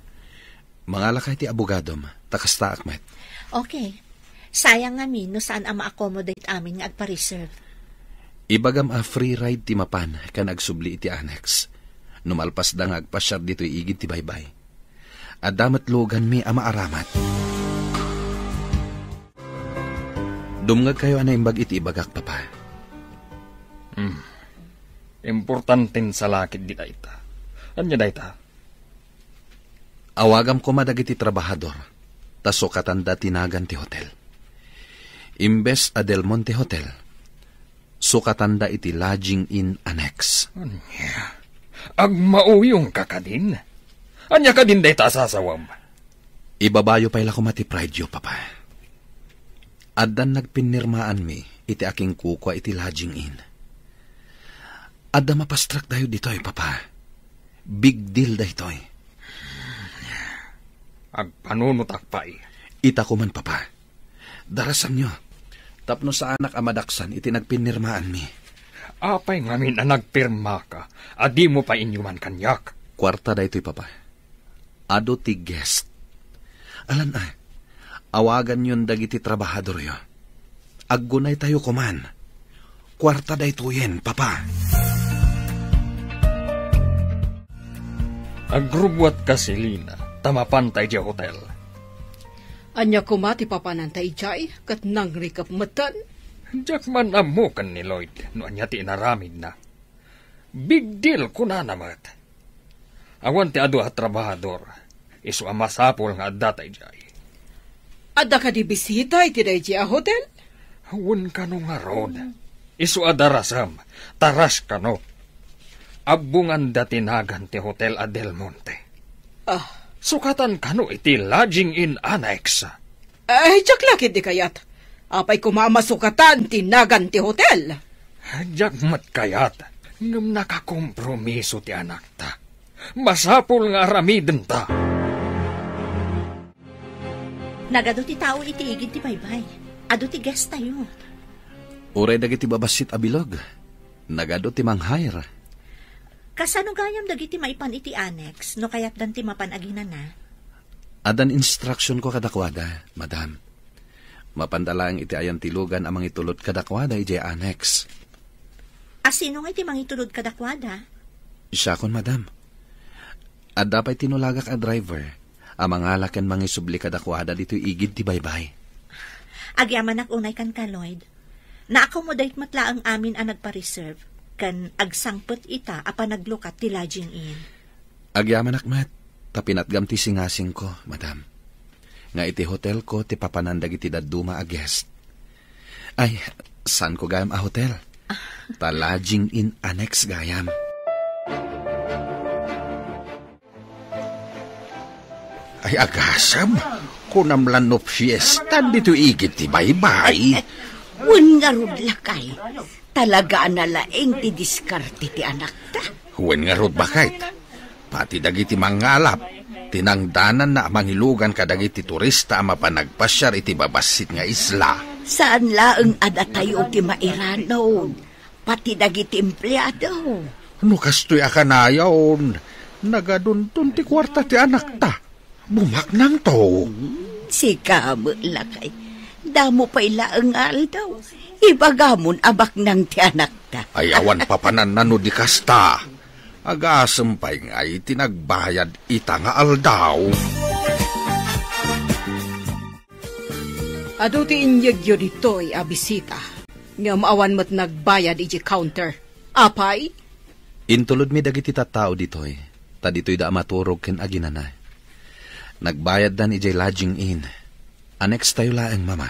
Mangalakay ti abogadom, ta kastaak met. Okay. Sayang ngamin no saan a ma-accommodate amin nga agpa-reserve. Ibagam a free ride ti mapan ken agsubli iti annex. No malpasda nga agpasiar ditoy igid ti baybay. Adda met luganmi a maaramat. Dumngegkayo a naimbag iti ibagak, Papa. Hmm. Importanten salakit dita ita. Ania dayta? Awagam koma dagiti trabahador, ta sukatanda ti nagan ti hotel. Imbes a Del Monte Hotel, sukatanda iti lodging inn annex. Ania? Agmauyongka kadin? Ania kadin dayta a sasawem? Ibabayo pay la koma ti pride-yo, Papa. Addan nagpinnirmaanmi iti akinkukua iti lodging inn. Adda mapastrakdayo ditoy, Papa. Big deal daytoy. Agpanunotak pay. Ita koman, Papa. Darasanyo, tapno saanak a madaksan iti nagpinnirmaanmi. Apay ngamin a nagpirmaka a dimo pay inyuman kaniak? Kuarta daytoy, Papa. Adu ti guest. Alan a, awaganyon dagiti trabahadoryo. Aggunaytayo koman. Kuarta daytoyen, Papa. Agrubbuatka, Selina, ta mapanta idiay hotel. Ania koma ti papananta idiay ket nangrikep metten? Diak man ammo ken ni Lloyd no ania ti inaramidna. Big deal, kunana met. Awan ti adu a trabahador. Isu a masapul nga adda ta idiay. Adda kadi bisita iti daydi a hotel? Wen kano ngarud. Isu a darasem, ta ras kano. Abbonganda ti nagan ti Hotel a Del Monte. Ah. Sukatan kano iti Lodging Inn Annex. Ay, diak la ketdi kayat. Apay koma a masukatan ti nagan ti hotel? Diak met kayat, ngem nakakompromiso ti anakta. Masapul nga aramidenta. Nagadu ti tao iti igid ti baybay. Adu ti guest tayo. Uray dagiti babassit a bilog, nagadu ti manghair. Kasano gayam dagiti maipan iti annex no kayatdan ti mapan aginana? Addan instructionko kadakuada, madam. Mapanda laeng iti ayan ti lugan a mangitulod kadakuada idiay annex. A sino nga iti mangitulod kadakuada? Siakon, madam. Adda pay tinulagak a driver a mangala ken mangisubli kadakuada ditoy igid ti baybay. Agyamanak unay kenka, Lloyd. Na-accommodate met laeng amin a nagpa-reserve ken agsangpet ita a panaglukat ti Lodging Inn. Agyamanak met, ta pinatgam ti singasingko, madam, nga iti hotelko ti papanan dagiti dadduma a guest. Ay, saanko gayam a hotel. Ta Lodging Inn Annex gayam. Ay, agasem, kunam la no fiesta ditoy igid ti baybay. Wen ngarud, lakay. Talaga a nalaing ti diskarte ti anakta. Wen ngarud, baket. Pati dagiti mangngalap, tinangdananna a mangilugan kadagiti turista a mapan nagpasiar iti babassit nga isla. Saan laeng a datayo ti mairanod, pati dagiti empleado. No kastoy a kanayon, nagadunton ti kuarta ti anakta. Bumaknangto. Hmm, sika met, lakay. Damo pay laeng nga aldaw. Ibagamon a baknang ti anakta. Ay, awan papananna no di kasta. Agasem pay ngay ti nagbayad ita nga aldaw. Adu ti inyegyo ditoy a bisita, ngem awan met nagbayad idiay counter. Apay? Intulodmi dagiti tattao ditoy, ta ditoyda a maturog ken aginana. Nagbayaddan idiay Lodging Inn. Annex tayo laeng, Mama.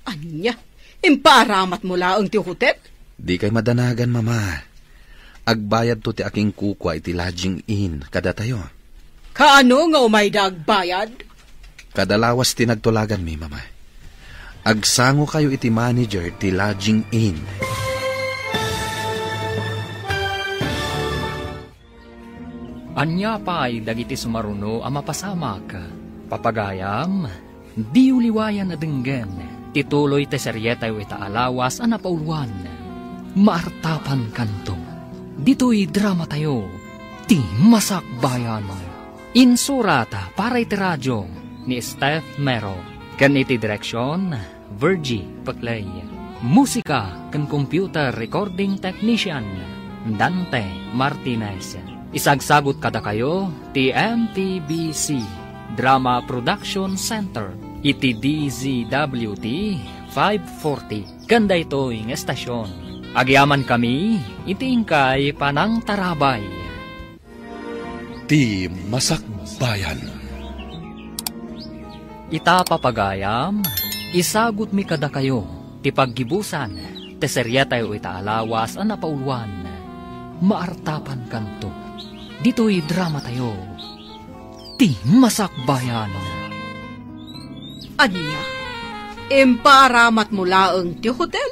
Ania? Impaaramatmo laeng ti hotel? Dikay madanagan, Mama. Agbayadto ti akinkukua iti Lodging Inn kadatayo. Kaano nga umayda agbayad? Kada lawas ti nagtulaganmi, Mama. Agsangokayo iti manager ti Lodging Inn. Ania pay dagiti sumaruno a mapasamak? Papagayam, diyo liwayan a denggen ti tuloy ti serietayo ita a lawas a napauluan. Maartapankanto. Ditoy dramatayo, Ti Masakbayan. Insurat para iti radio ni Steph Mero. Ken iti direksion, Virgie Peclay. Musika ken computer recording technician, Dante Martinez. Isagsagut kadakayo ti M P B C Drama Production Center iti D Z W T five forty. Ken daytoy nga estasion, agyamankami iti inkay panangtarabay. Ti Masakbayan. Ita, papagayam, isagutmi kadakayo ti paggibusan ti serietayo ita a lawas a napauluan. Maartapankanto ditoy dramatayo, Ti Masakbayan. Ania? Impaaramatmo laeng ti hotel?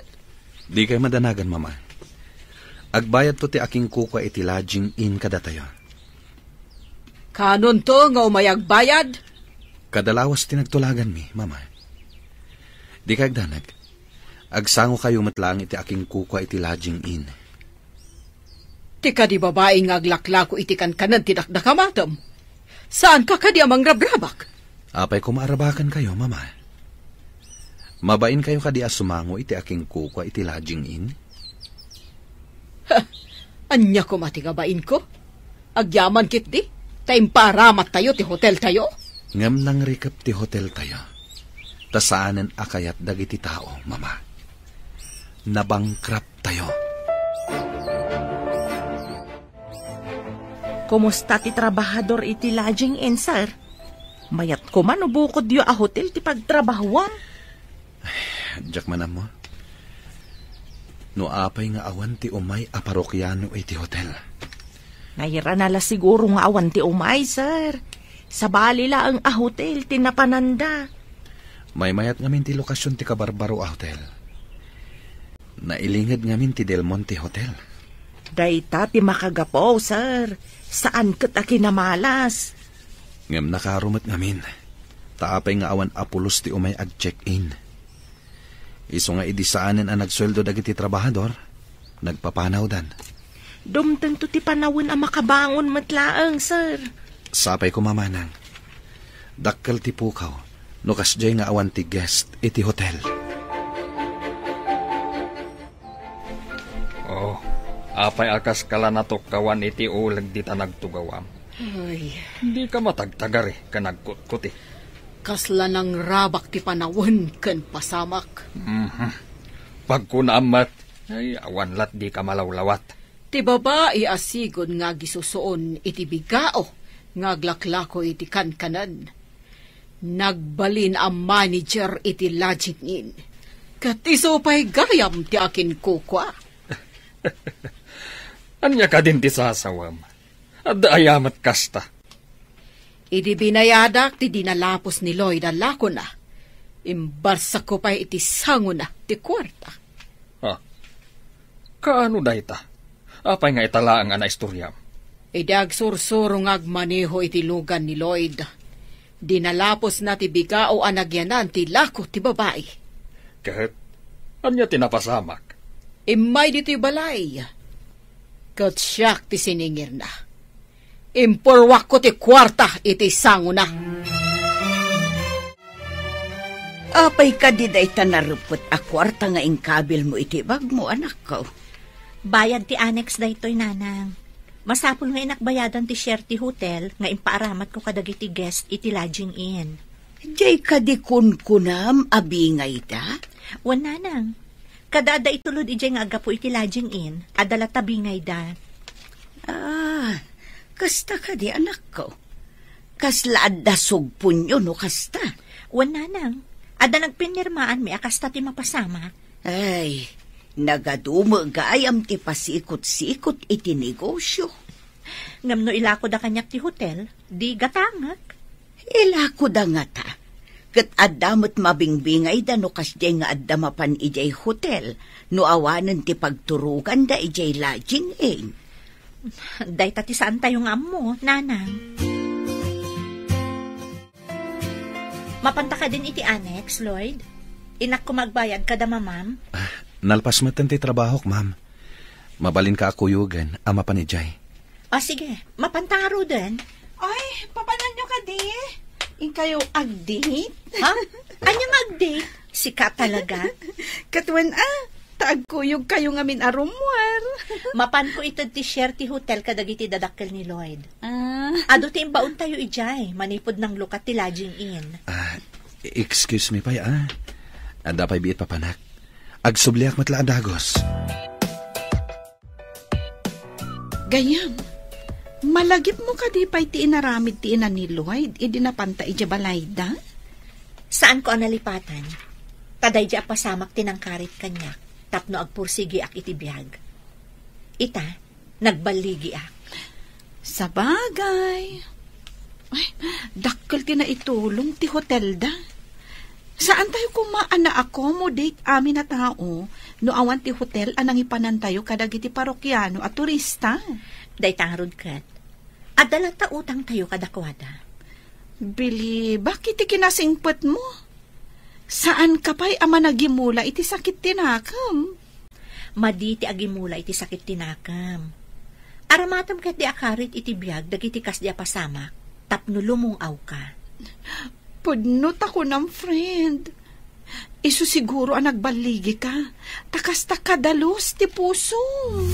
Dikay madanagan, Mama. Agbayadto ti akinkukua iti lodging inn kadatayo. Kaanonto nga umay agbayad? Kada lawas ti nagtulaganmi, Mama. Dikay agdanag. Agsangokayo met laeng iti akinkukua iti lodging inn. Ti kadi babai nga aglaklako iti kankanen ti dakdakamatem. Saanka kadi a mangrabrabak? Apay koma a rabakenkayo, Mama? Mabainkayo kadi a sumango iti akinkukua iti lodging inn? Ha! Ania koma ti kabainko? Agyaman ketdi, ta impaaramattayo ti hoteltayo? Ngem nangrikep ti hoteltayo, ta saanen a kayat dagiti tao, Mama. Nabankrupt tayo. Kumusta ti trabahador iti lodging inn, sir? Mayat koma no bukodyo a hotel ti pagtrabahuam. Diak man ammo. No apay nga awan ti umay a parokiano iti hotel? Nairana la siguro nga awan ti umay, sir. Sabali laeng a hotel ti napananda. Maymayat ngamin ti lokasion ti kabarbaro a hotel. Nailinged ngamin ti Del Monte Hotel. Dayta ti makagapu, sir. Saan ket a kinamalas. Ngem nakaro met ngamin. Ta apay nga awan a pulos ti umay ag-check-in. Isu nga idi saanen a nagsueldo dagiti trabahador, nagpapanawdan. Dumtengto ti panawen a makabangon met laeng, sir. Sapay koma, manang. Dakkel ti pukaw no kasdiay nga awan ti guest iti hotel. Oh, apay a kaska la natukkawan iti uleg dita nagtugawam? Ay. Dika matagtagari ken agkutkuti. Kasla nangrabak ti panawen ken pasamak. Mhm. Pagkunaam met, ay, awan lat dika malawlawat. Ti babai a sigud nga agisusuon iti bigao nga aglaklako iti kankanen. Nagbalin a manager iti Lodging Inn. Ket isu pay gayam ti akinkukua. Ania kadin ti sasawem? Adda aya met kasta? Idi binayadak ti dinalapos ni Lloyd a lakona, imbarsakko pay iti sangona ti kuarta. Ha? Kaano dayta? Apay nga ita laeng a naistoriam? Idi agsursuro nga agmaneho iti lugan ni Lloyd, dinalapos na ti bigao a nagyanan ti lako ti babai. Ket ania ti napasamak? Immay ditoy balay, ket siak ti siningirna. Impurwakko ti kuarta iti sangona. Apay kadi dayta narepet a kuarta nga inkabilmo iti bagmo, anakko? Bayad ti annex daytoy, nanang. Masapul nga inakbayadan ti share ti hotel nga impaaramatko kadagiti guest iti Lodging Inn. Diay kadi kunkunam a bingayda? Wen, nanang. Kada adda itulod idiay nga aggapu iti Lodging Inn, adda latta bingayda. Ah, kasta kadi, anakko? Kasla adda sugponyo no kasta? Wen, nanang. Adda nagpinirmaanmi a kasta ti mapasamak. Ay, nagadu met gayam ti pasikot-sikot iti negosyo. Ngem no ilakoda kaniak ti hotel, di gatangek. Ilakoda ngata. Ket adda met mabingbingayda no kasdiay nga adda mapan idiay hotel no awanen ti pagturoganda idiay Lodging Inn. Dayta ti saantayo nga ammo, nanang. Mapanta kadin iti annex, Lloyd? Innak koma agbayad kada mamam? Ah, nalpas metten ti trabahok, ma'am. Mabalinka a kuyogen a mapan idiay. Ah, sige. Mapanta ngaruden. Ay, papananyo kadi? Inkayo ag-date? Ha? Ania nga ag-date? Sika talaga? Ket wen a, ta agkuyogkayo ngamin a rummuar. Mapanko ited ti share ti hotel kadagiti dadakkel ni Lloyd. Ah. Adu ti imbaontayo idiay, manipud nanglukat ti Lodging Inn. Ah, excuse me pay, ah. Adda pay biit papanak. Agsubliak met la a dagus. Gayam, malagipmo kadi pay ti inaramid ti ina ni Lloyd idi napanta idiay balayda? Saanko a nalipatan. Ta daydi a pasamak ti nangkarit kaniak tapno agpursigiak iti biag. Ita, nagballigiak. Sabagay. Ay, dakkel ti naitulong ti hotelda. Saantayo koma a na-accommodate amin a tao no awan ti hotel a nangipanantayo kadagiti parokiano a turista. Dayta ngarud ket, adda latta utangtayo kadakuada. Bilibak iti kinasingpetmo. Saanka pay a managimula iti sakit ti nakem. Madi ti agimula iti sakit ti nakem. Aramatem ketdi a karit iti biag dagiti kasdi a pasamak tapno lumung-awka. Pudno ta kunam, friend. Isu siguro a nagballigika, ta kasta kadalus ti pusom.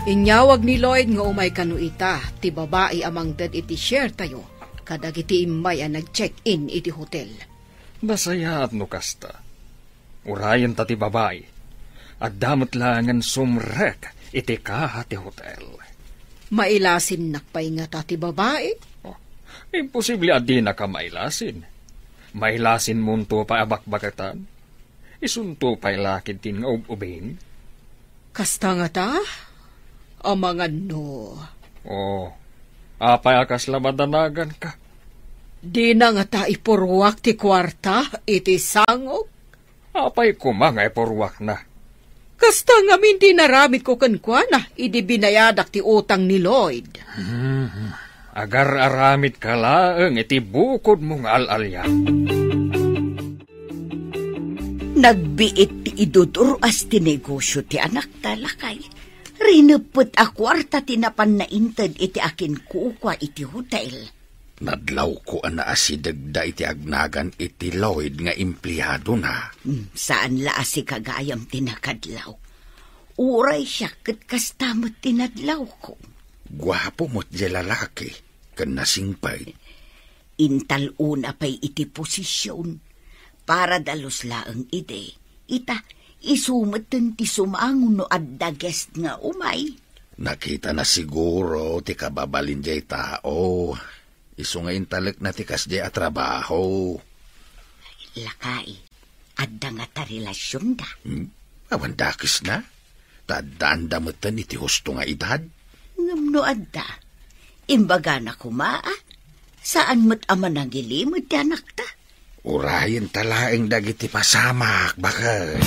Inyawag ni Lloyd nga umay kano ita ti babai a mangted iti share tayo kadagiti immay a nag-check-in iti hotel. Nasayaat no kasta. Urayenta ti babai. Adda met laengen sumrek iti kaha ti hotel. Mailasinnak pay ngata ti babai? Oh, imposible a dinaka mailasin. Mailasinmonto pay a bakbakatan. Isunto pay la ketdin nga ub-ubing. Kasta ngata? Amangan no. Oh, apay a kasla madanaganka? Dina ngata ipurruak ti kuarta iti sangok? Apay koma nga ipurruakna? Kasta ngamin ti inaramidko kenkuana idi binayadak ti utang ni Lloyd. Hmm, agar-aramidka laeng iti bukodmo nga al-alian. Nagbiit ti idudur-as ti negosio ti anakta, lakay. Rineppet a kuarta ti napan nainted iti akinkukua iti hotel. Nadlawko a naasidegda iti agnagan iti Lloyd nga empleadona. Hmm, saan la a sika gayam ti nakadlaw. Uray siak ket kasta met ti nadlawko. Guapo met diay lalaki, ken nasingpet. Intal-ona pay iti posision. Para dalus laeng idi. Ita, isu metten ti sumango no adda guest nga umay. Nakitana siguro ti kababalin diay tao. Isu nga intalekna ti kasdiay a trabaho. Lakay, adda ngata relasionda? Hmm? Awan dakesna? Ta addaanda metten iti husto nga edad? Ngem no adda, imbagana koma, a? Saan met a manangilimed ti anakta? Urayenta laeng dagiti pasamak, baket.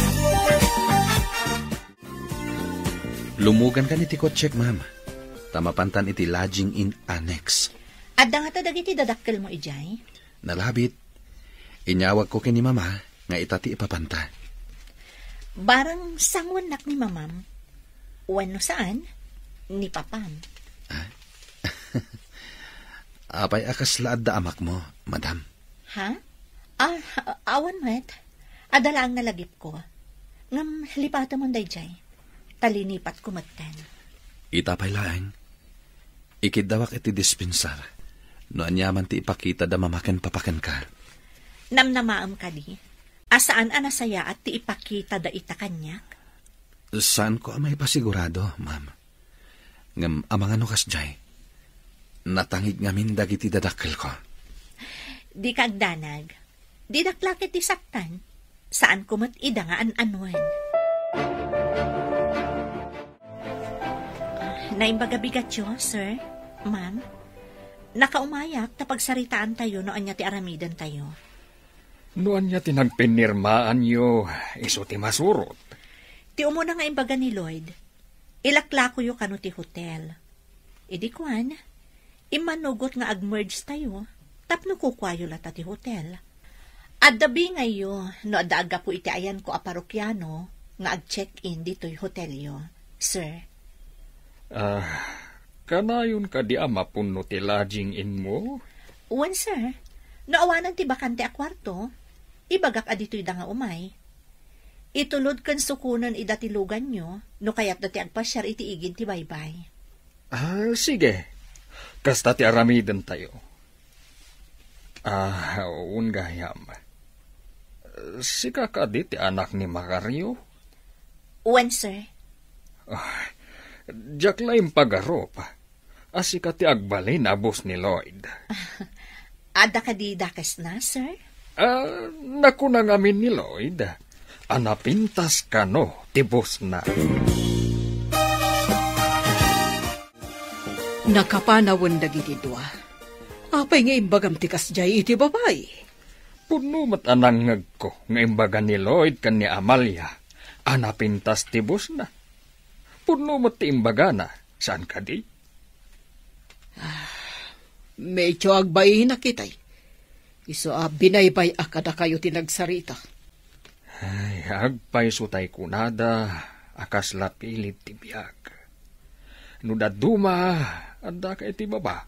Lumugankan iti kotsek, ma'am. Ta mapantan iti lodging inn annex. Adda ngata dagiti dadakkelmo idiay? Nalabit. Inyawagko ken ni mama nga ita ti ipapanta. Barang sanguennak ni mamam. Wenno saan, ni papam. Ah? Apay a kasla adda amakmo, madam? Ha? Ah, awan met. Adda laeng nalagipko. Ngem lipatemon daydiay. Ta linipatko metten. Ita pay laeng. Ikiddawak iti dispensar. No aniaman ti ipakitada mama ken papa kenka. Namnamaem kadi a saan a nasayaat ti ipakitada ita kaniak? Saanko a maipasigurado, ma'am. Ngem amangan no kasdiay, natangig ngamin dagiti dadakkelko. Dika agdanag. Didak la ket ti saktan. Saanko met ida nga an-anuen. Naimbag a bigatyo, sir, ma'am. Nakaumayak ta pagsaritaantayo no ania ti aramidentayo. No ania ti nagpinirmaanyo, isu ti masurot. Ti umuna nga imbaga ni Lloyd, ilaklakoyo kano ti hotel. Idi kuan, immanugot nga ag-merge tayo, tapno kukuayo lata ti hotel. Adda bingayyo no adda aggapu iti ayanko a parokiano nga ag-check-in ditoy hotelyo, sir. Ah, kanayon kadi a mapunno ti lodging inmo? Wen, sir. No awanen ti bakante a kuarto, ibagak a ditoy da nga umay. Itulod ken sukonen ida ti luganyo no kayatda ti agpasiar iti igid ti baybay. Ah, sige. Kasta ti aramidentayo. Ah, wen gayam. Sika kadi ti anak ni Macario? Wen, sir. Ah, diak la impagarup a sika ti agbalin a boss ni Lloyd. Adda kadi dakesna, sir? Ah, nakuna ngamin ni Lloyd a napintas kano ti bossna. Nakapanawen dagiti dua. Apay nga imbagam ti kasdiay iti babai? Pudno met a nangngegko nga imbaga ni Lloyd ken ni Amalia a napintas ti bossna. Pudno met ti imbagana, saan kadi? Ah, medyo agbainak itay. Isu a binaybay-ak kadakayo ti nagsarita. Ay, agpayso tay kunada a kasla pilit ti biag. No dadduma, addaka iti baba.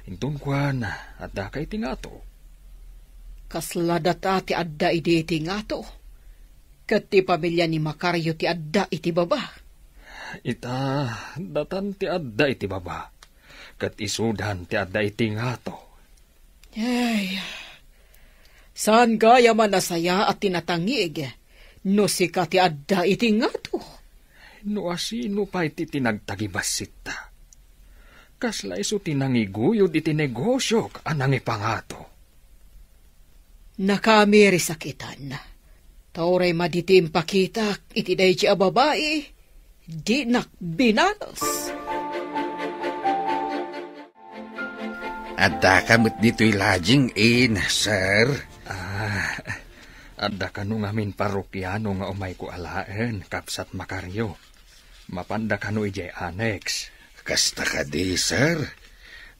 Inton kuan, addaka iti ngato. Kasla data ti adda idi iti ngato, ket ti pamilia ni Macario ti adda iti baba. Ita, datan ti adda iti baba, ket isudan ti adda iti ngato. Ay, saan gayam a nasayaat ti natangig no sika ti adda iti ngato? No asino pay ti tinagtagibasitta? Kasla isu ti nangiguyod iti negosiok a nangipangato. Nakamirisakit. Ta uray madi ti impakitak iti daydi a babai, dinak binalos. Addaka met ditoy lodging inn, sir? Ah, adda kano ngamin parokiano nga umayko alaen, Kabsat Macario. Mapanda kano idiay annex? Kasta kadi, sir.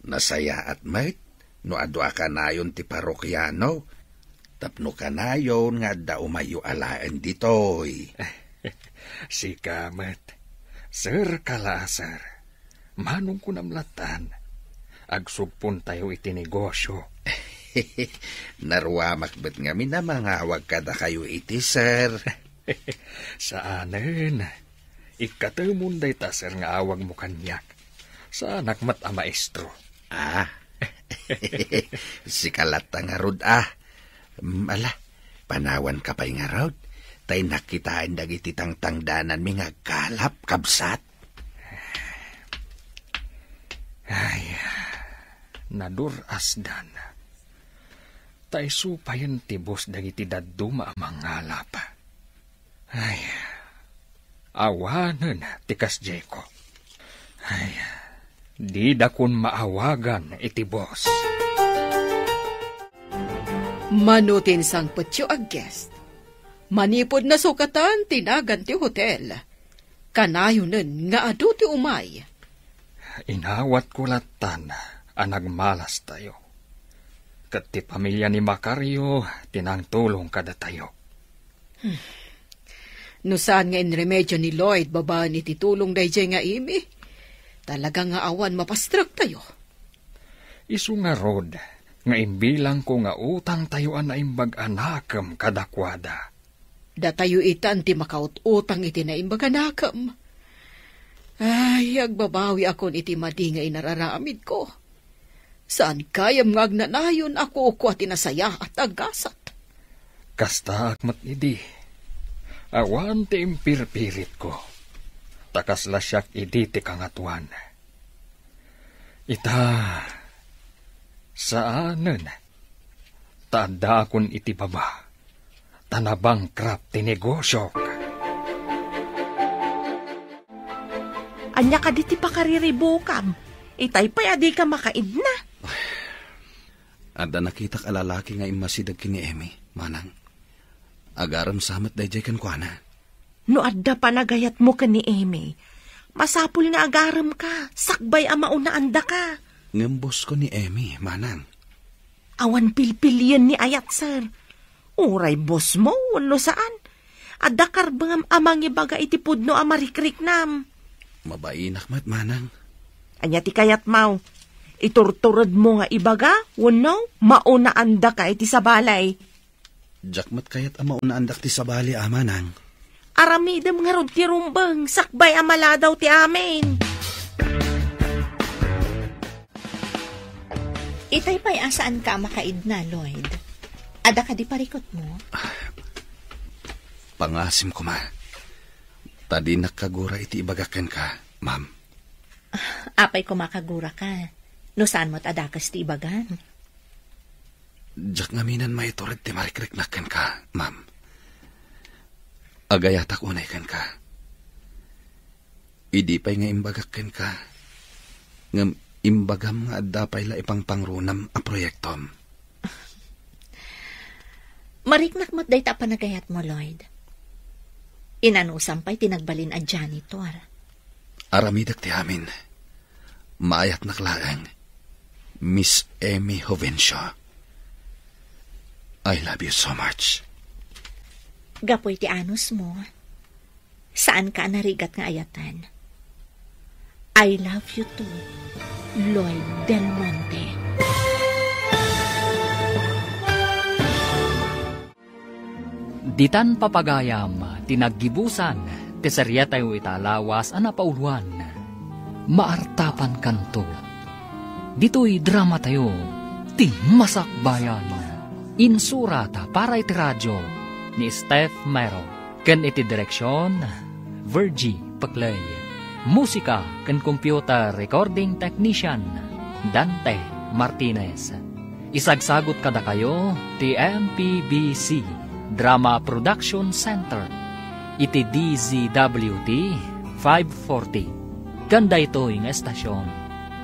Nasayaat met no adu a kanayon ti parokiano tapno kanayon nga adda umayyo alaen ditoy. Sika met, Sir Kala, sir. Manong kunam lattan, agsugpontayo iti negosio. Naruamak met ngamin a mangawag kadakayo iti sir. Saanen. Ikkatemon dayta, sir, nga awagmo kaniak. Saanak met a maestro. Ah. Sika latta ngarud, ah. Mm, ala, panawanka pay ngarud. Tay nakitaen dagiti tangtangdananmi nga agkalap, kabsat. Ay, nadur-asdan. Ta isu payen ti bus dagiti dadduma a mangalap. Ay, awanen ti kasdiayko. Ay, didakon maawagan iti bus. Mano ti insangpetyo a guest? Manipud nasukatan ti nagan ti hotel, kanayonen nga adu ti umay. Inawatko lattan a nagmalastayo. Ket ti pamilia ni Macario ti nangtulong kadatayo. Hmm. No saan nga inremedyo ni Lloyd babaen iti tulong daydiay nga Amy, talaga nga awan mapastrektayo. Isu ngarud nga imbilangko nga utangtayo a naimbag a nakem kadakuada. Datayo itan ti makaut-utang iti naimbag a nakem. Ay, agbabawiakon iti madi nga inararamidko. Saan gayam nga agnanayon a kukua ti nasayaat a gasat. Kastaak met idi. Awan ti impirpiritko. Ta kasla siak idi ti kangatoan. Ita, saanen. Ta addaakon iti baba. Ta nabangkrap ti negosiok. Ania kadi ti pakariribukam? Itay pay a dika makaidna. Adda nakitak a lalaki nga immasideg ken ni Emmy, manang. Agarem sa met daydiay kenkuana. No adda panagayatmo ken ni Emmy, masapul nga agaremka, sakbay a maunaandaka. Ngem bosko ni Emmy, manang. Awan pilpilien ni ayat, sir. Uray bosmo wenno saan, adda karbengam a mangibaga iti pudno a marikriknam. Mabainak met, manang. Ania ti kayatmo? Iturturedmo nga ibaga wenno maunaandaka iti sabali? Diak met kayat a maunaandak ti sabali, a manang. Aramidem ngarud ti rumbeng, sakbay a maladaw ti amin. Itay pay a saanka a makaidna, Lloyd. Adda kadi parikutmo? Pangasim koma. Ta dinak kagura iti ibagak kenka, ma'am. Apay koma kaguraka, no saan met a dakes ti ibagam? Diak ngamin a maitured ti marikriknak kenka, ma'am. Agayatak unay kenka. Idi pay nga imbagak kenka, ngem imbagam nga adda pay la ipangpangrunam a proyektom. Mariknak met dayta a panagayatmo, Lloyd. Inanusam pay ti nagbalin a janitor. Aramidek ti amin. Maayatnak laeng, Miss Emmy Jovencio. I love you so much. Gapu iti anusmo, saanka a narigat nga ayaten. I love you too, Lloyd Del Monte. Ditan papagayam ti naggibusan ti seriatayo ita a lawas a napauloan, Maartapan Kanto. Ditoy dramatayo, Ti Masakbayan. Insurat para iti radio ni Steph Mero ken iti direksion, Virgie Paclay. Musika ken computer recording technician, Dante Martinez. Isagsagut kadakayo ti M P B C Drama Production Center iti D Z W T five forty. Ken daytoy nga estasion,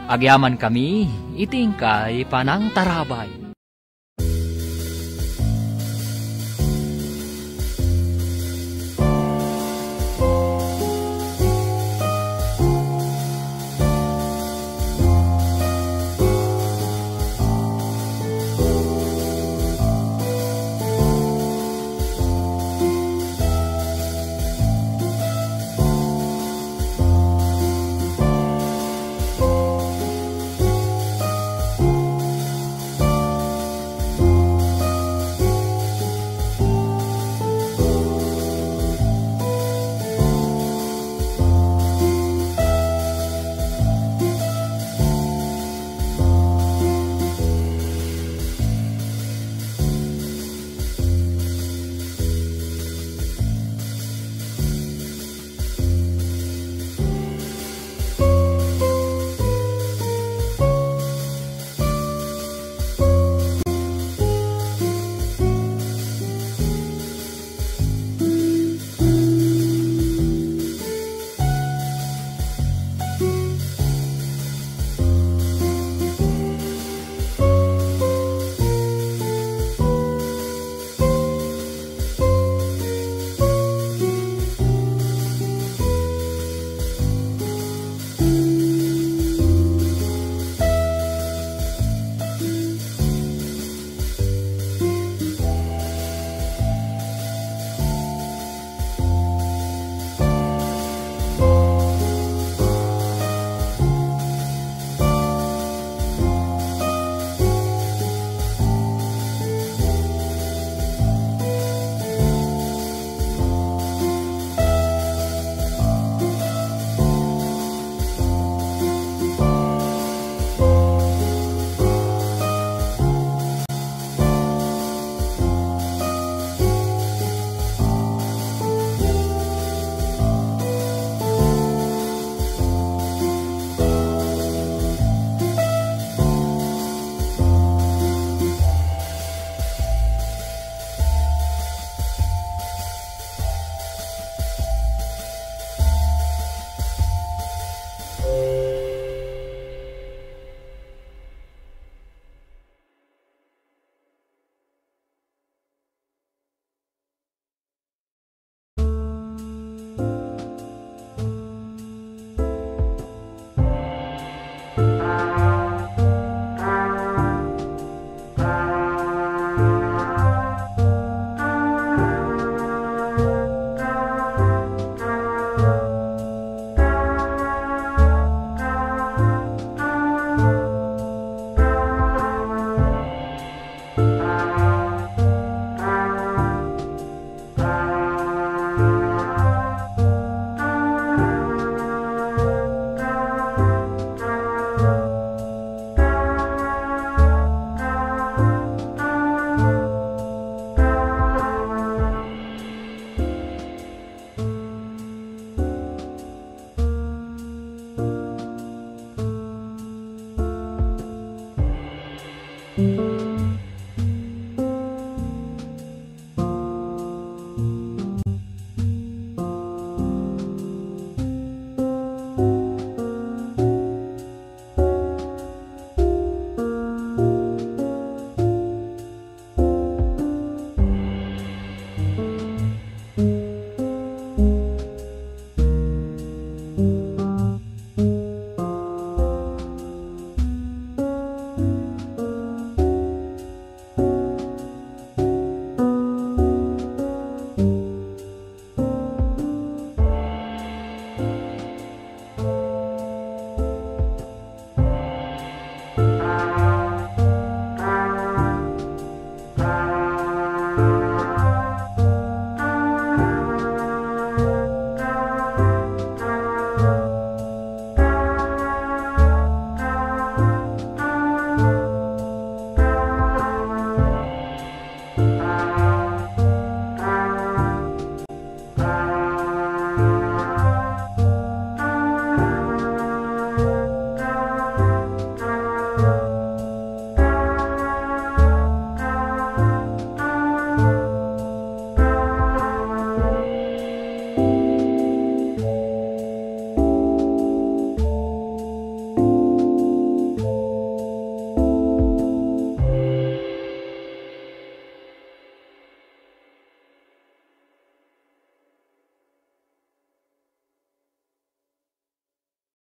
agyamankami iti inkay panangtarabay.